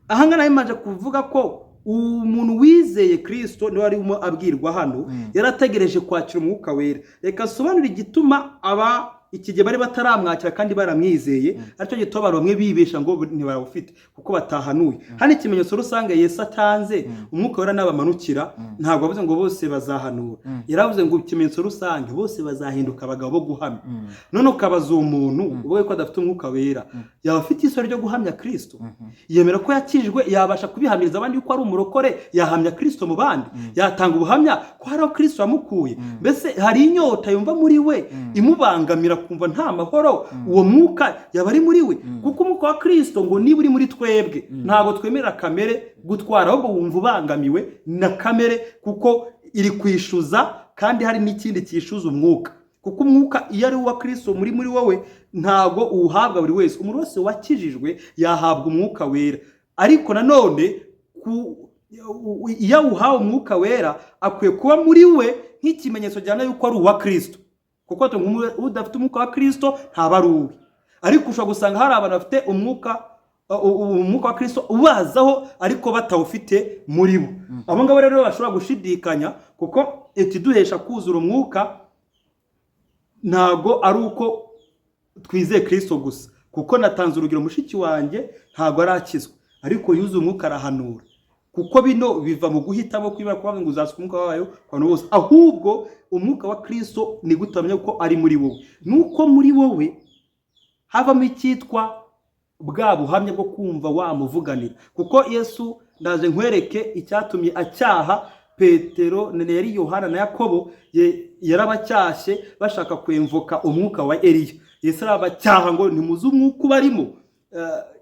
Ahangaha nawe kuvuga ko umuntu wizeye Kirisito niwe arimo abwirwa hano, yarategereje kwakira umwuka wera. Reka asobanure igituma aba iki gihe bari bataramwakira kandi baramwizeye, aricyo gituma abantu bamwe bibesha ngo ntibarawufite kuko batahanuye. Hano ikimenyetso rusange Yesu atanze, umwuka wera nabamanukira, ntabwo avuze ngo bose bazahanura, yaravuze ngo ikimenyetso rusange bose bazahinduka abagabo bo guhamya. None ukabaza uwo muntu uvuga ko adafite umwuka wera, yaba afite isoni ryo guhamya Kirisito? Yemera ko yakijwe? Yabasha kubihamiriza abandi yuko ari umurokore? Yahamya Kirisito mu bandi? Yatanga ubuhamya ko hari aho Kirisito yamukuye? Mbese hari inyota yumva muri we imubangamira, kumva nta mahoro? Uwo mwuka yaba ari muri we? Kuko umwuka wa Kirisito ngo niba uri muri twebwe, ntabwo twemerera kamere gutwara, ahubwo wumva ubangamiwe na kamere kuko iri kwishyuza, kandi hari n'ikindi cyishyuza umwuka, kuko umwuka iyo ari uwa Kirisito muri wowe ntabwo uwuhabwa buri wese. Umuntu wese wakijijwe yahabwa umwuka wera, ariko nanone iyo awuhawe umwuka wera akwiye kuba muri we nk'ikimenyetso gihamya yuko ari uwa Kirisito, kuko udafite umwuka wa Kirisito ntaba ari uwe. Ariko ushobora gusanga hari abantu bafite umwuka wa Kirisito ubazaho ariko batawufite muri bo. Abo ngabo rero bashobora gushidikanya, kuko ikiduhesha kuzura umwuka ntabwo ari uko twizeye Kirisito gusa, kuko natanze urugero, mushiki wanjye ntabwo arakizwa ariko yuzuye umwuka arahanura, kuko bino biva mu guhitamo kwibara kuvuga ngo uzasuka umwuka wayo ku bantu bose. Ahubwo umwuka wa Kirisito ni gute wamenya ko ari muri wowe? Nuko muri wowe havamo icyitwa bwa buhamya bwo kumva wamuvuganira, kuko Yesu ndaje nkwereke icyatumye acyaha Petero, yari Yohana na Yakobo, yarabacyashye bashaka kwemvoka umwuka wa Eliya. Yesu arabacyaha ngo ntimuzi umwuka ubarimo.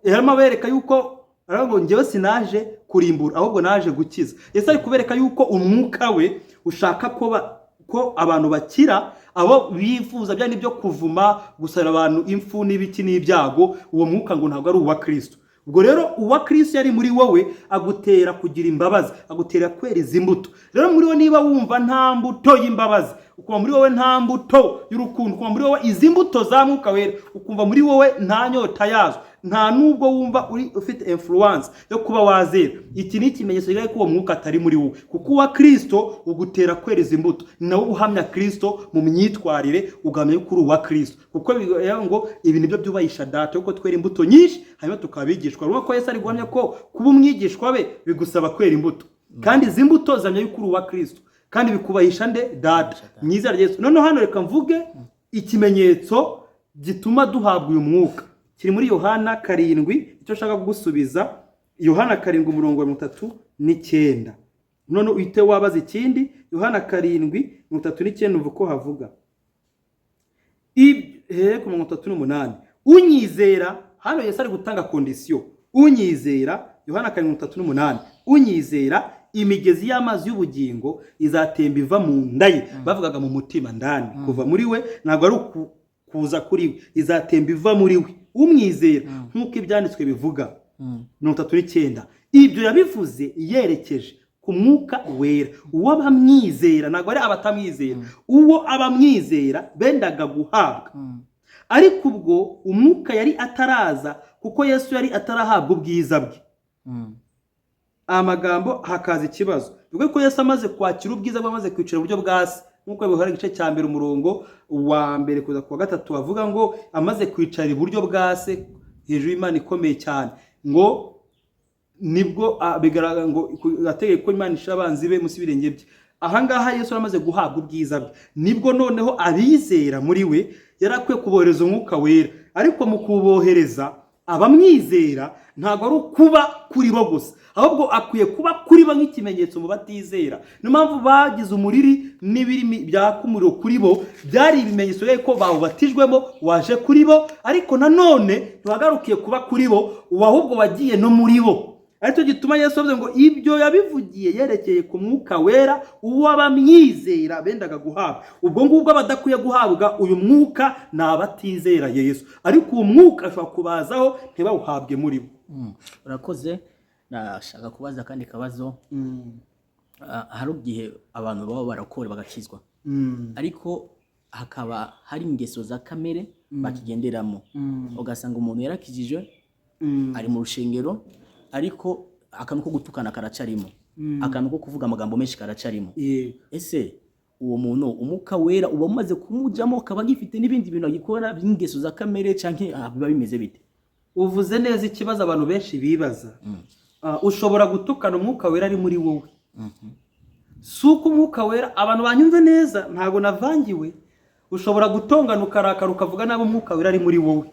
Yarimo abereka yuko aravuga ngo njyewe sinaje kurimbura ahubwo naje gukiza. Yesu ari kubereka yuko umwuka we ushaka ko abantu bakira, abo bifuza bya nibyo kuvuma, gusara abantu impfu n'ibiki n'ibyago, uwo mwuka ngo ntabwo ari uwa Kristo. Ubwo rero uwa Kristo yari muri wowe agutera kugira imbabazi, agutera kwera izi mbuto. Rero muri wowe niba wumva nta mbuto y'imbabazi, ukumva muri wowe nta mbuto y'urukundo, ukumva muri wowe izi mbuto za mwuka wera, ukumva muri wowe nta nyota yazo, nta nubwo wumva uri ufite influence yo kuba wazera, iki ni ikimenyetso kigaragaza ko uwo mwuka atari muri wowe, kuko uwa Kristo ugutera kwera izi mbuto, ni nawo uhamya Kristo mu myitwarire, ugahamya yuko uri uwa Kristo, kuko bivuga ngo ibi nibyo byubahisha Data, yuko twera imbuto nyinshi hanyuma tukaba abigishwa. Urabona ko Yesu ari guhamya ko kuba umwigishwa be bigusaba kwera imbuto, kandi izi mbuto zihamya yuko uri uwa Kristo. Kandi bikubahisha nde? Data, mu izina rya Yesu. Noneho hano reka mvuge ikimenyetso gituma duhabwa uyu mwuka, kiri muri Yohana 7. Icyo nshaka kugusubiza, Yohana 7, umurongo wa 39. None uhite wabaza ikindi. Yohana 7, 39, uva uko havuga. Ku 38: "Unyizera." Hano Yesu ari gutanga condition. "Unyizera", Yohana 7, 38, "unyizera, imigezi y'amazi y'ubugingo izatemba iva mu nda ye." Bavugaga mu mutima ndani, kuva muri we, ntabwo ari kuza kuri we. Izatemba iva muri we umwizera, nk'uko ibyanditswe bivuga. 39: "Ibyo yabivuze yerekeje ku Mwuka Wera, uwo abamwizera", ntabwo ari abatamwizera, "uwo abamwizera bendaga guhabwa. Ariko ubwo Umwuka yari ataraza, kuko Yesu yari atarahabwa ubwiza bwe." Aya magambo hakaza ikibazo. Bivuga ko Yesu amaze kwakira ubwiza bwe, amaze kwicara iburyo bwa Se, nk'uko bihora igice cya mbere, umurongo wa mbere kuza ku wa gatatu, bavuga ngo amaze kwicara iburyo bwa Se hejuru y'Imana ikomeye cyane, ngo nibwo bigaragara ngo ategeka ko Imana ishira abanzi be munsi y'ibirenge bye. Ahangaha Yesu yari amaze guhabwa ubwiza bwe, nibwo noneho abizera muri we yari akwiye kubohereza Umwuka Wera. Ariko mu kubohereza abamwizera, ntabwo ari ukuba kuri bo gusa, ahubwo akwiye kuba kuri bo nk'ikimenyetso mu batizera. Niyo mpamvu bagize umuriri n'ibirimi byaka umuriro kuri bo, byari ibimenyetso ko bawubatijwemo waje kuri bo. Ariko nanone ntiwagarukiye kuba kuri bo, ahubwo wagiye no muri bo. Aricyo gituma Yesu avuze ngo ibyo yabivugiye yerekeye ku Mwuka Wera, uwo abamwizera bendaga guhabwa. Ubwo ngubwo abadakwiye guhabwa uyu mwuka ni abatizera Yesu, ariko uwo mwuka ashobora kubazaho ntibawuhabwe muri bo. Urakoze. Nashaka kubaza akandi kabazo. Hari igihe abantu baba barakora bagakizwa, ariko hakaba hari ingeso za kamere bakigenderamo, ugasanga umuntu yarakijijwe, ari mu rushengero, ariko akantu ko gutukana karacarimo, akantu ko kuvuga amagambo menshi karacarimo. Ese uwo muntu Umwuka Wera uba umaze kumujamo, akaba agifite n'ibindi bintu agikora by'ingeso za kamere, canke biba bimeze bite? Uvuze neza ikibazo abantu benshi bibaza. Ushobora gutukana Umwuka Wera ari muri wowe. Si uko Umwuka Wera, abantu banyumve neza, ntabwo navangiwe. Ushobora gutongana, ukarakara, ukavuga nabi, Umwuka Wera ari muri wowe.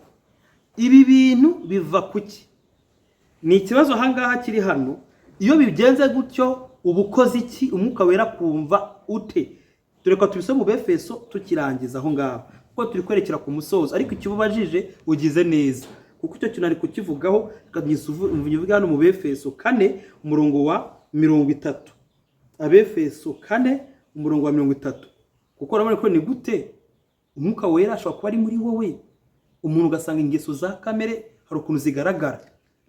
Ibi bintu biva kuki? Ni ikibazo ahangaha kiri hano. Iyo bigenze gutyo, uba ukoze iki? Umwuka Wera kumva ute? Tureka tubisome mu Befeso tukirangiza aho ngaho, kuko turi kwerekera ku musozo. Ariko icyo ubajije ugize neza, kuko icyo kintu ari kukivugaho. Reka mvuge hano mu Befeso 4, umurongo wa 30. Abefeso 4, umurongo wa 30. Kuko urabona ko ni gute Umwuka Wera ashobora kuba ari muri wowe, umuntu ugasanga ingeso za kamere hari ukuntu zigaragara.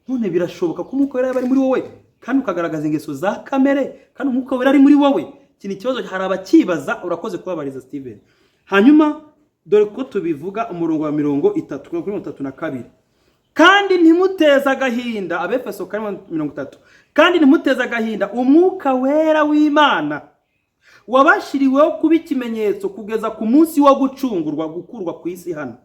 None birashoboka ko Umwuka Wera yaba ari muri wowe kandi ukagaragaza ingeso za kamere kandi Umwuka Wera ari muri wowe? Iki ni ikibazo hari abakibaza. Urakoze kubabariza, Steven. Hanyuma dore ko tubivuga, umurongo wa 30 kuri 32: "Kandi ntimuteze agahinda", Abefeso 4, 30, "kandi ntimuteze agahinda Umwuka Wera w'Imana, wabashiriweho kuba ikimenyetso kugeza ku munsi wo gucungurwa", gukurwa ku isi hano.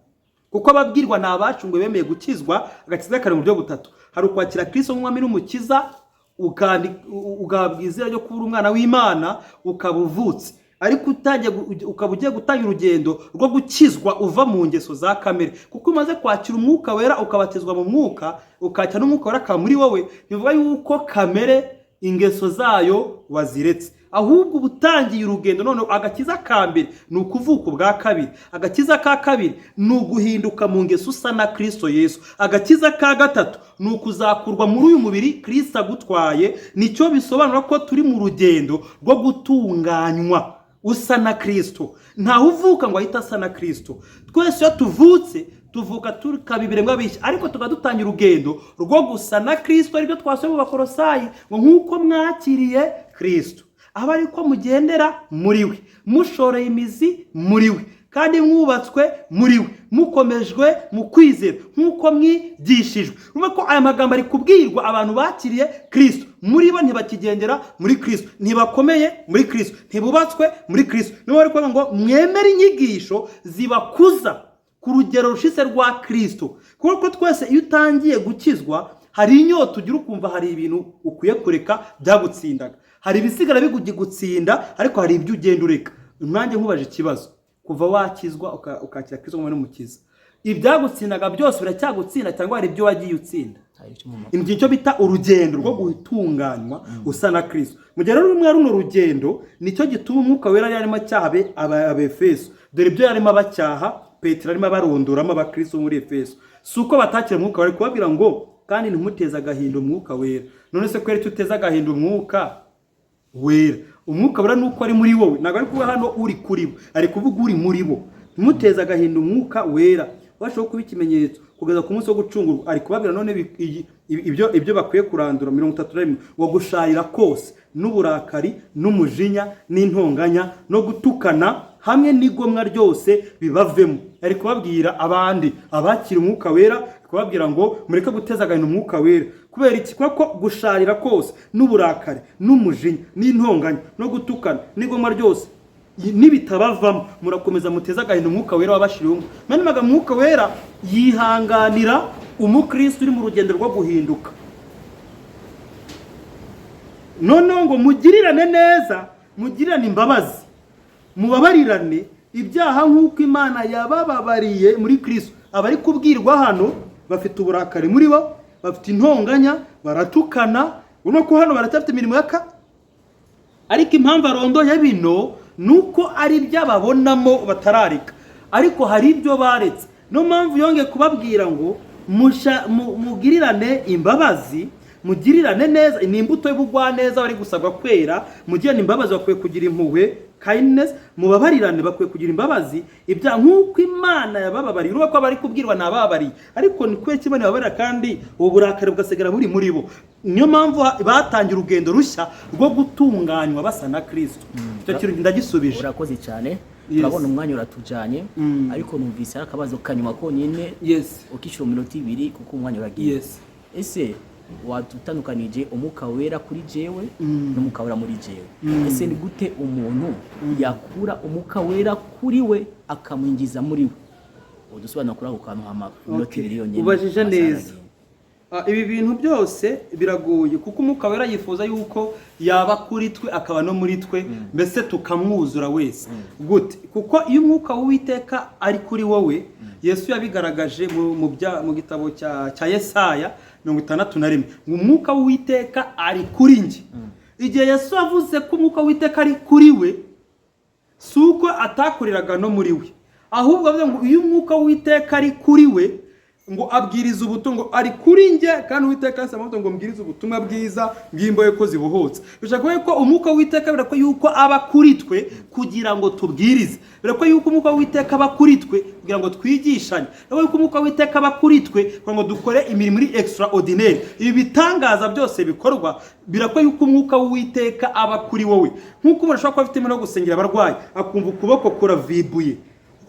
Kuko ababwirwa ni abacunguwe, bemeye gukizwa. Agakiza kari mu buryo butatu: hari ukwakira Kristo nk'umwami n'umukiza, ugahabwa izina ryo kuba umwana w'Imana, ukaba uvutse, ariko utangiye ukaba ugiye gutangira urugendo rwo gukizwa uva mu ngeso za kamere. Kuko umaze kwakira Umwuka Wera, ukabatizwa mu Mwuka, ukakira n'Umwuka Wera akaba muri wowe, bivuga yuko kamere ingeso zayo waziretse, ahubwo uba utangiye urugendo. None agakiza ka mbere ni ukuvuka ubwa kabiri, agakiza ka kabiri ni uguhinduka mu ngeso usa na Kristo Yesu, agakiza ka gatatu ni ukuzakurwa muri uyu mubiri Kristo agutwaye. Nicyo bisobanura ko turi mu rugendo rwo gutunganywa usa na Kristo. Ntawe uvuka ngo ahite asa na Kristo. Twese iyo tuvutse, tuvuka tukaba ibiremwa bishya, ariko tukaba dutangira urugendo rwo gusa na Kristo, aribyo twasomye mu Bakorosayi ngo nk'uko mwakiriye Kristo, aba ariko mugendera muri we, mushoreye imizi muri we, kandi mwubatswe muri we, mukomejwe mu kwizera nk'uko mwigishijwe. Urumva ko aya magambo ari kubwirwa abantu bakiriye Kristo. Muri bo ntibakigendera muri Kristo, ntibakomeye muri Kristo, ntibubatswe muri Kristo. Niyo bari kuvuga ngo mwemere inyigisho zibakuza ku rugero rushitse rwa Kristo. Kuko twese iyo utangiye gukizwa, Hari inyota ugira ukumva hari ibintu ukwiye kureka byagutsindaga, hari ibisigara bigutsinda, ariko hari ibyo ugenda ureka. Nanjye nkubaje ikibazo: kuva wakizwa ukakira Kristo nk'umwami n'umukiza, ibyagutsindaga byose biracyagutsinda cyangwa hari ibyo wagiye utsinda? Hari icyo mu Iki cyo bita urugendo rwo gutunganywa usa na Kristo. Mu gihe rero rumwe runo rugendo, nicyo gituma Umwuka Wera yari arimo acyaha Abefeso. Dore ibyo yarimo abacyaha, Petero arimo abarondoramo abakristo muri Efeso. Si uko batakira Umwuka Wera, kubabwira ngo kandi ntimuteze agahinda Umwuka Wera. None se kweri tuteze agahinda Umwuka Wera? Umwuka Wera nuko ari muri wowe, ntabwo ari kuvuga hano uri kuri bo, ari kuvuga uri muri bo. Ntimuteze agahinda Umwuka Wera washobora kuba ikimenyetso kugeza ku munsi wo gucungurwa. Ari kubabwira none ibyo bakwiye kurandura. 31 ngo gusharira kose n'uburakari n'umujinya n'intonganya no gutukana hamwe n'igomwa ryose bibavemo. Ari kubabwira abandi abakira Umwuka Wera, ari kubabwira ngo mureke guteza agahinda Umwuka Wera. Kubera iki? Kubera ko gusharira kose n'uburakari n'umujinya n'intonganya no gutukana n'igomwa ryose nibitabavamo, murakomeza muteze agahinda Umwuka Wera wabashiriweho. Mani magambo, Umwuka Wera yihanganira umukristo uri mu rugendo rwo guhinduka. Noneho ngo mugirirane neza, mugirirane imbabazi, mubabarirane ibyaha nk'uko Imana yabababariye muri Kristo. Abari kubwirwa hano bafite uburakari muri bo, bafite intonganya, baratukana. Ubona ko hano baracyafite imirimo y'aka, ariko impamvu arondoye bino ni uko ari ibyo ababonamo batarareka, ariko hari ibyo baretse. Niyo mpamvu yongeye kubabwira ngo mugirirane imbabazi, mugirirane neza. Ni imbuto y'ubugwaneza bari gusabwa kwera. Mugirane imbabazi, bakwiye kugira impuhwe, kindness. Mubabarirane, bakwiye kugira imbabazi ibya nk'uko Imana yabababariye. Urumva ko bari kubwirwa ni abababariye, ariko ni kubera ko Imana yababarira kandi ubu burakari bugasigara buri muri bo. Niyo mpamvu batangiye urugendo rushya rwo gutunganywa basa na Kristo. Icyo kintu ndagisubije. Urakoze cyane. Yes. Turabona umwanya uratujanye, ariko numvise ari akabazo kanyuma konyine, ukishyura mu minota 2 kuko umwanya uragiye. Ese wadutandukanije Umwuka Wera kuri jewe n'Umwuka Wera muri jewe? Ese ni gute umuntu yakura Umwuka Wera kuri we akamwinjiza muri we? Udusobanura kuri ako kantu hama iminota 2 yonyine. Ubajije Amasaha neza. aragiye. Ibi bintu byose biragoye kuko Umwuka Wera yifuza yuko yaba kuri twe akaba no muri twe, mbese tukamwuzura wese. Gute? Kuko iyo Umwuka w'Uwiteka ari kuri wowe, Yesu yabigaragaje mu gitabo cya Yesaya 61 ngo Umwuka w'Uwiteka ari kuri njye. Igihe Yesu yavuze ko Umwuka w'Uwiteka ari kuri we, si uko atakoreraga no muri we, ahubwo avuze ngo iyo Umwuka w'Uwiteka ari kuri we, ngo abwiriza ubutumwa, ngo ari kuri njye kandi Uwiteka yasaba amavuta ngo mbwirize ubutumwa bwiza bw'imbohe ko zibohotse. Bishaka kuvuga ko Umwuka w'Uwiteka birakwiye yuko aba kuri twe kugira ngo tubwirize, birakwiye yuko Umwuka w'Uwiteka aba kuri twe kugira ngo twigishanye, birakwiye yuko Umwuka w'Uwiteka aba kuri twe kugira ngo dukore imirimo iri extraordinaire. Ibi bitangaza byose bikorwa, birakwiye yuko Umwuka w'Uwiteka aba kuri wowe. Nk'uko umuntu ashobora kuba afite impano yo gusengera abarwayi, akumva ukuboko kuravibuye,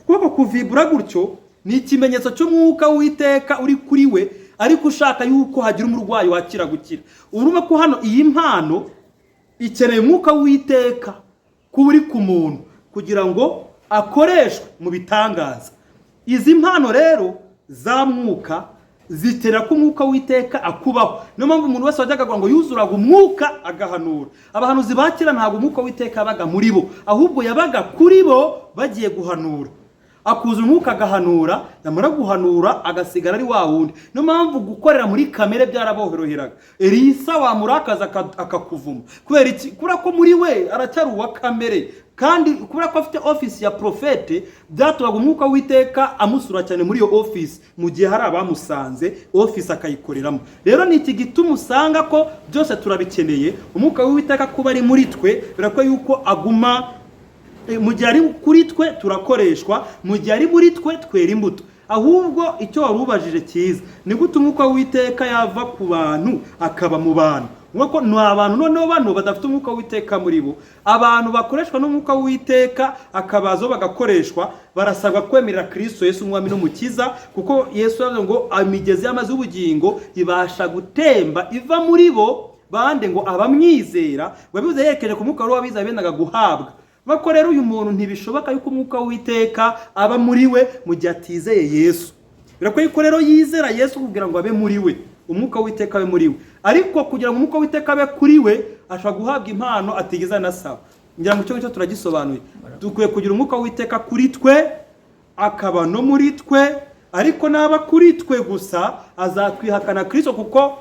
ukuboko kuvibura gutyo ni ikimenyetso cy'Umwuka w'Uwiteka uri kuri we, ariko ushaka yuko hagira umurwayi wakira gukira. Urumva ko hano iyi mpano ikeneye Umwuka w'Uwiteka kuba uri ku muntu kugira ngo akoreshwe mu bitangaza. Izi mpano rero za mwuka zitera ko Umwuka w'Uwiteka akubaho. Niyo mpamvu umuntu wese wajyaga avuga ngo yuzuraga Umwuka agahanura. Abahanuzi ba kera ntabwo Umwuka w'Uwiteka yabaga muri bo, ahubwo yabaga kuri bo bagiye guhanura, akuza Umwuka agahanura, yamara guhanura agasigara ari wa wundi. Niyo mpamvu gukorera muri kamere byaraboroheraga. Elisa wamurakaza akakuvuma. Kubera iki? Kubera ko muri we aracyari uwa kamere, kandi kubera ko afite ofisi ya prophète, byatumaga Umwuka w'Iteka amusura cyane muri iyo ofisi. Mu gihe hari abamusanze, ofisi akayikoreramo. Rero ni iki gituma usanga ko byose turabikeneye? Umwuka w'Uwiteka kuba ari muri twe birakwiye yuko aguma. Mu gihe ari kuri twe turakoreshwa, mu gihe ari muri twe twera imbuto. Ahubwo icyo wari ubajije cyiza ni gute Umwuka w'Uwiteka yava ku bantu akaba mu bantu? Nk'uko ni abantu noneho bano badafite Umwuka w'Uwiteka muri bo, abantu bakoreshwa n'Umwuka w'Uwiteka akabazo bagakoreshwa, barasabwa kwemerera Kristo Yesu Umwami n'Umukiza, kuko Yesu yavuze ngo imigezi y'amazi y'ubugingo ibasha gutemba iva muri bo bande? Ngo abamwizera. Wabivuze yerekeje ku Mwuka wari w'abizera bendaga guhabwa. Bako rero uyu muntu ntibishoboka yuko Umwuka w'Uwiteka aba muri we mu gihe atizeye Yesu. Birakwiye ko rero yizera Yesu kugira ngo abe muri we. Umwuka w'Uwiteka abe muri we. Ariko kugira ngo umwuka w'Uwiteka abe kuri we, ashobora guhabwa impano atigeze anasaba. Ngira ngo icyo ngicyo turagisobanuye. Dukwiye kugira umwuka w'Uwiteka kuri twe, akaba no muri twe, ariko naba kuri twe gusa azatwihakana Kristo, kuko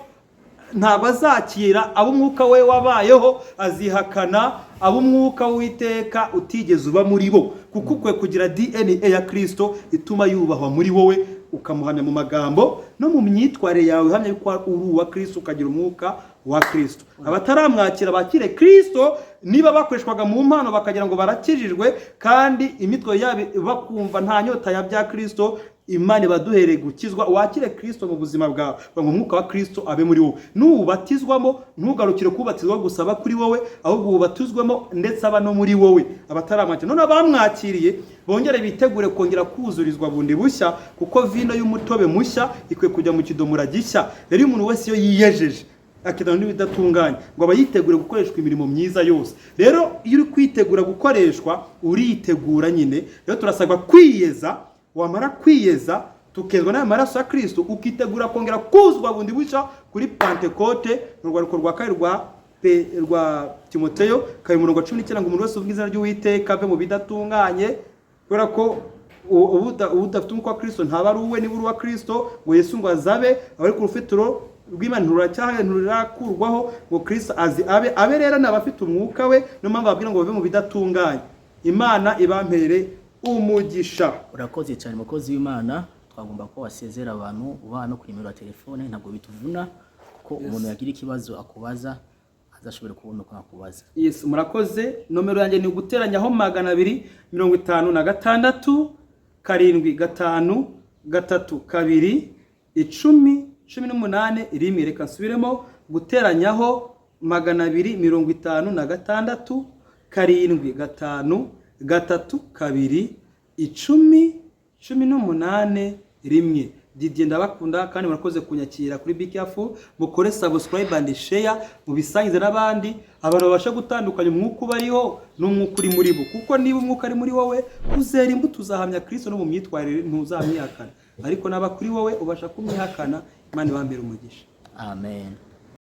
ntabwo azakira abo umwuka we wabayeho, azihakana abo umwuka w'Uwiteka utigeze uba muri bo. Kuko ukwiye kugira DNA ya Kristo ituma yubahwa muri wowe, ukamuhamya mu magambo no mu myitwarire yawe, uhamya yuko uri uwa Kristo, ukagira umwuka wa Kristo. Abataramwakira bakire Kristo. Niba bakoreshwaga mu mpano bakagira ngo barakijijwe, kandi imitwe yabo bakumva nta nyota ya bya Kristo, Imana ibaduhereye gukizwa. Wakire Kristo mu buzima bwawe, ngo umwuka wa Kristo abe muri wowe. Nubatizwamo, ntugarukire kubatizwa gusa aba kuri wowe, ahubwo ubatizwemo ndetse aba no muri wowe. Abataramwakira, none abamwakiriye bongere bitegure kongera kuzurizwa bundi bushya, kuko vino y'umutobe mushya ikwiye kujya mu kidomora gishya. Rero iyo umuntu wese iyo yiyejeje akitana n'ibidatunganye, ngo aba yitegure gukoreshwa imirimo myiza yose. Rero iyo uri kwitegura gukoreshwa, uritegura nyine. Rero turasabwa kwiyeza, wamara kwiyeza tukezwa n'aya maraso ya Kristo, ukitegura kongera kuzwa bundi bushya kuri Pantekote. Mu rwandiko rwa kabiri rwa Timoteyo 2:19, ngo umuntu wese uvuga izina ry'Uwiteka ave mu bidatunganye, kubera ko udafite umwuka wa Kristo ntaba ari uwe. Niba uri uwa Kristo, ngo Yesu ngo azabe abari ku rufatiro rw'Imana, ntiruracyaha, ntirurakurwaho, ngo Kristo azi abe abe. Rero ni abafite umwuka we, niyo mpamvu babwira ngo bave mu bidatunganye. Imana ibampere umugisha. Urakoze cyane, mukozi w'Imana. Twagomba ko wasezera abantu, ubaha no kuri nimero ya telefone. Ntabwo bituvuna, kuko umuntu yagira ikibazo akubaza azashobora kubona uko akubaza. Yes, murakoze. Nomero yanjye ni uguteranyaho 256 75 32 10 18 1. Reka nsubiremo: guteranyaho 256 75 32 10 18 1. Didier, ndabakunda kandi murakoze kunyakira kuri Be Careful. Mukore subscribe and share, mubisangize n'abandi, abantu babasha gutandukanya umwuka ubariho n'umwuka uri muri bo. Kuko niba umwuka ari muri wowe, uzera imbuto, uzahamya Kristo no mu myitwarire, ntuzamwihakana. Ariko naba kuri wowe, ubasha kumwihakana. Imana ibambere umugisha. Amen.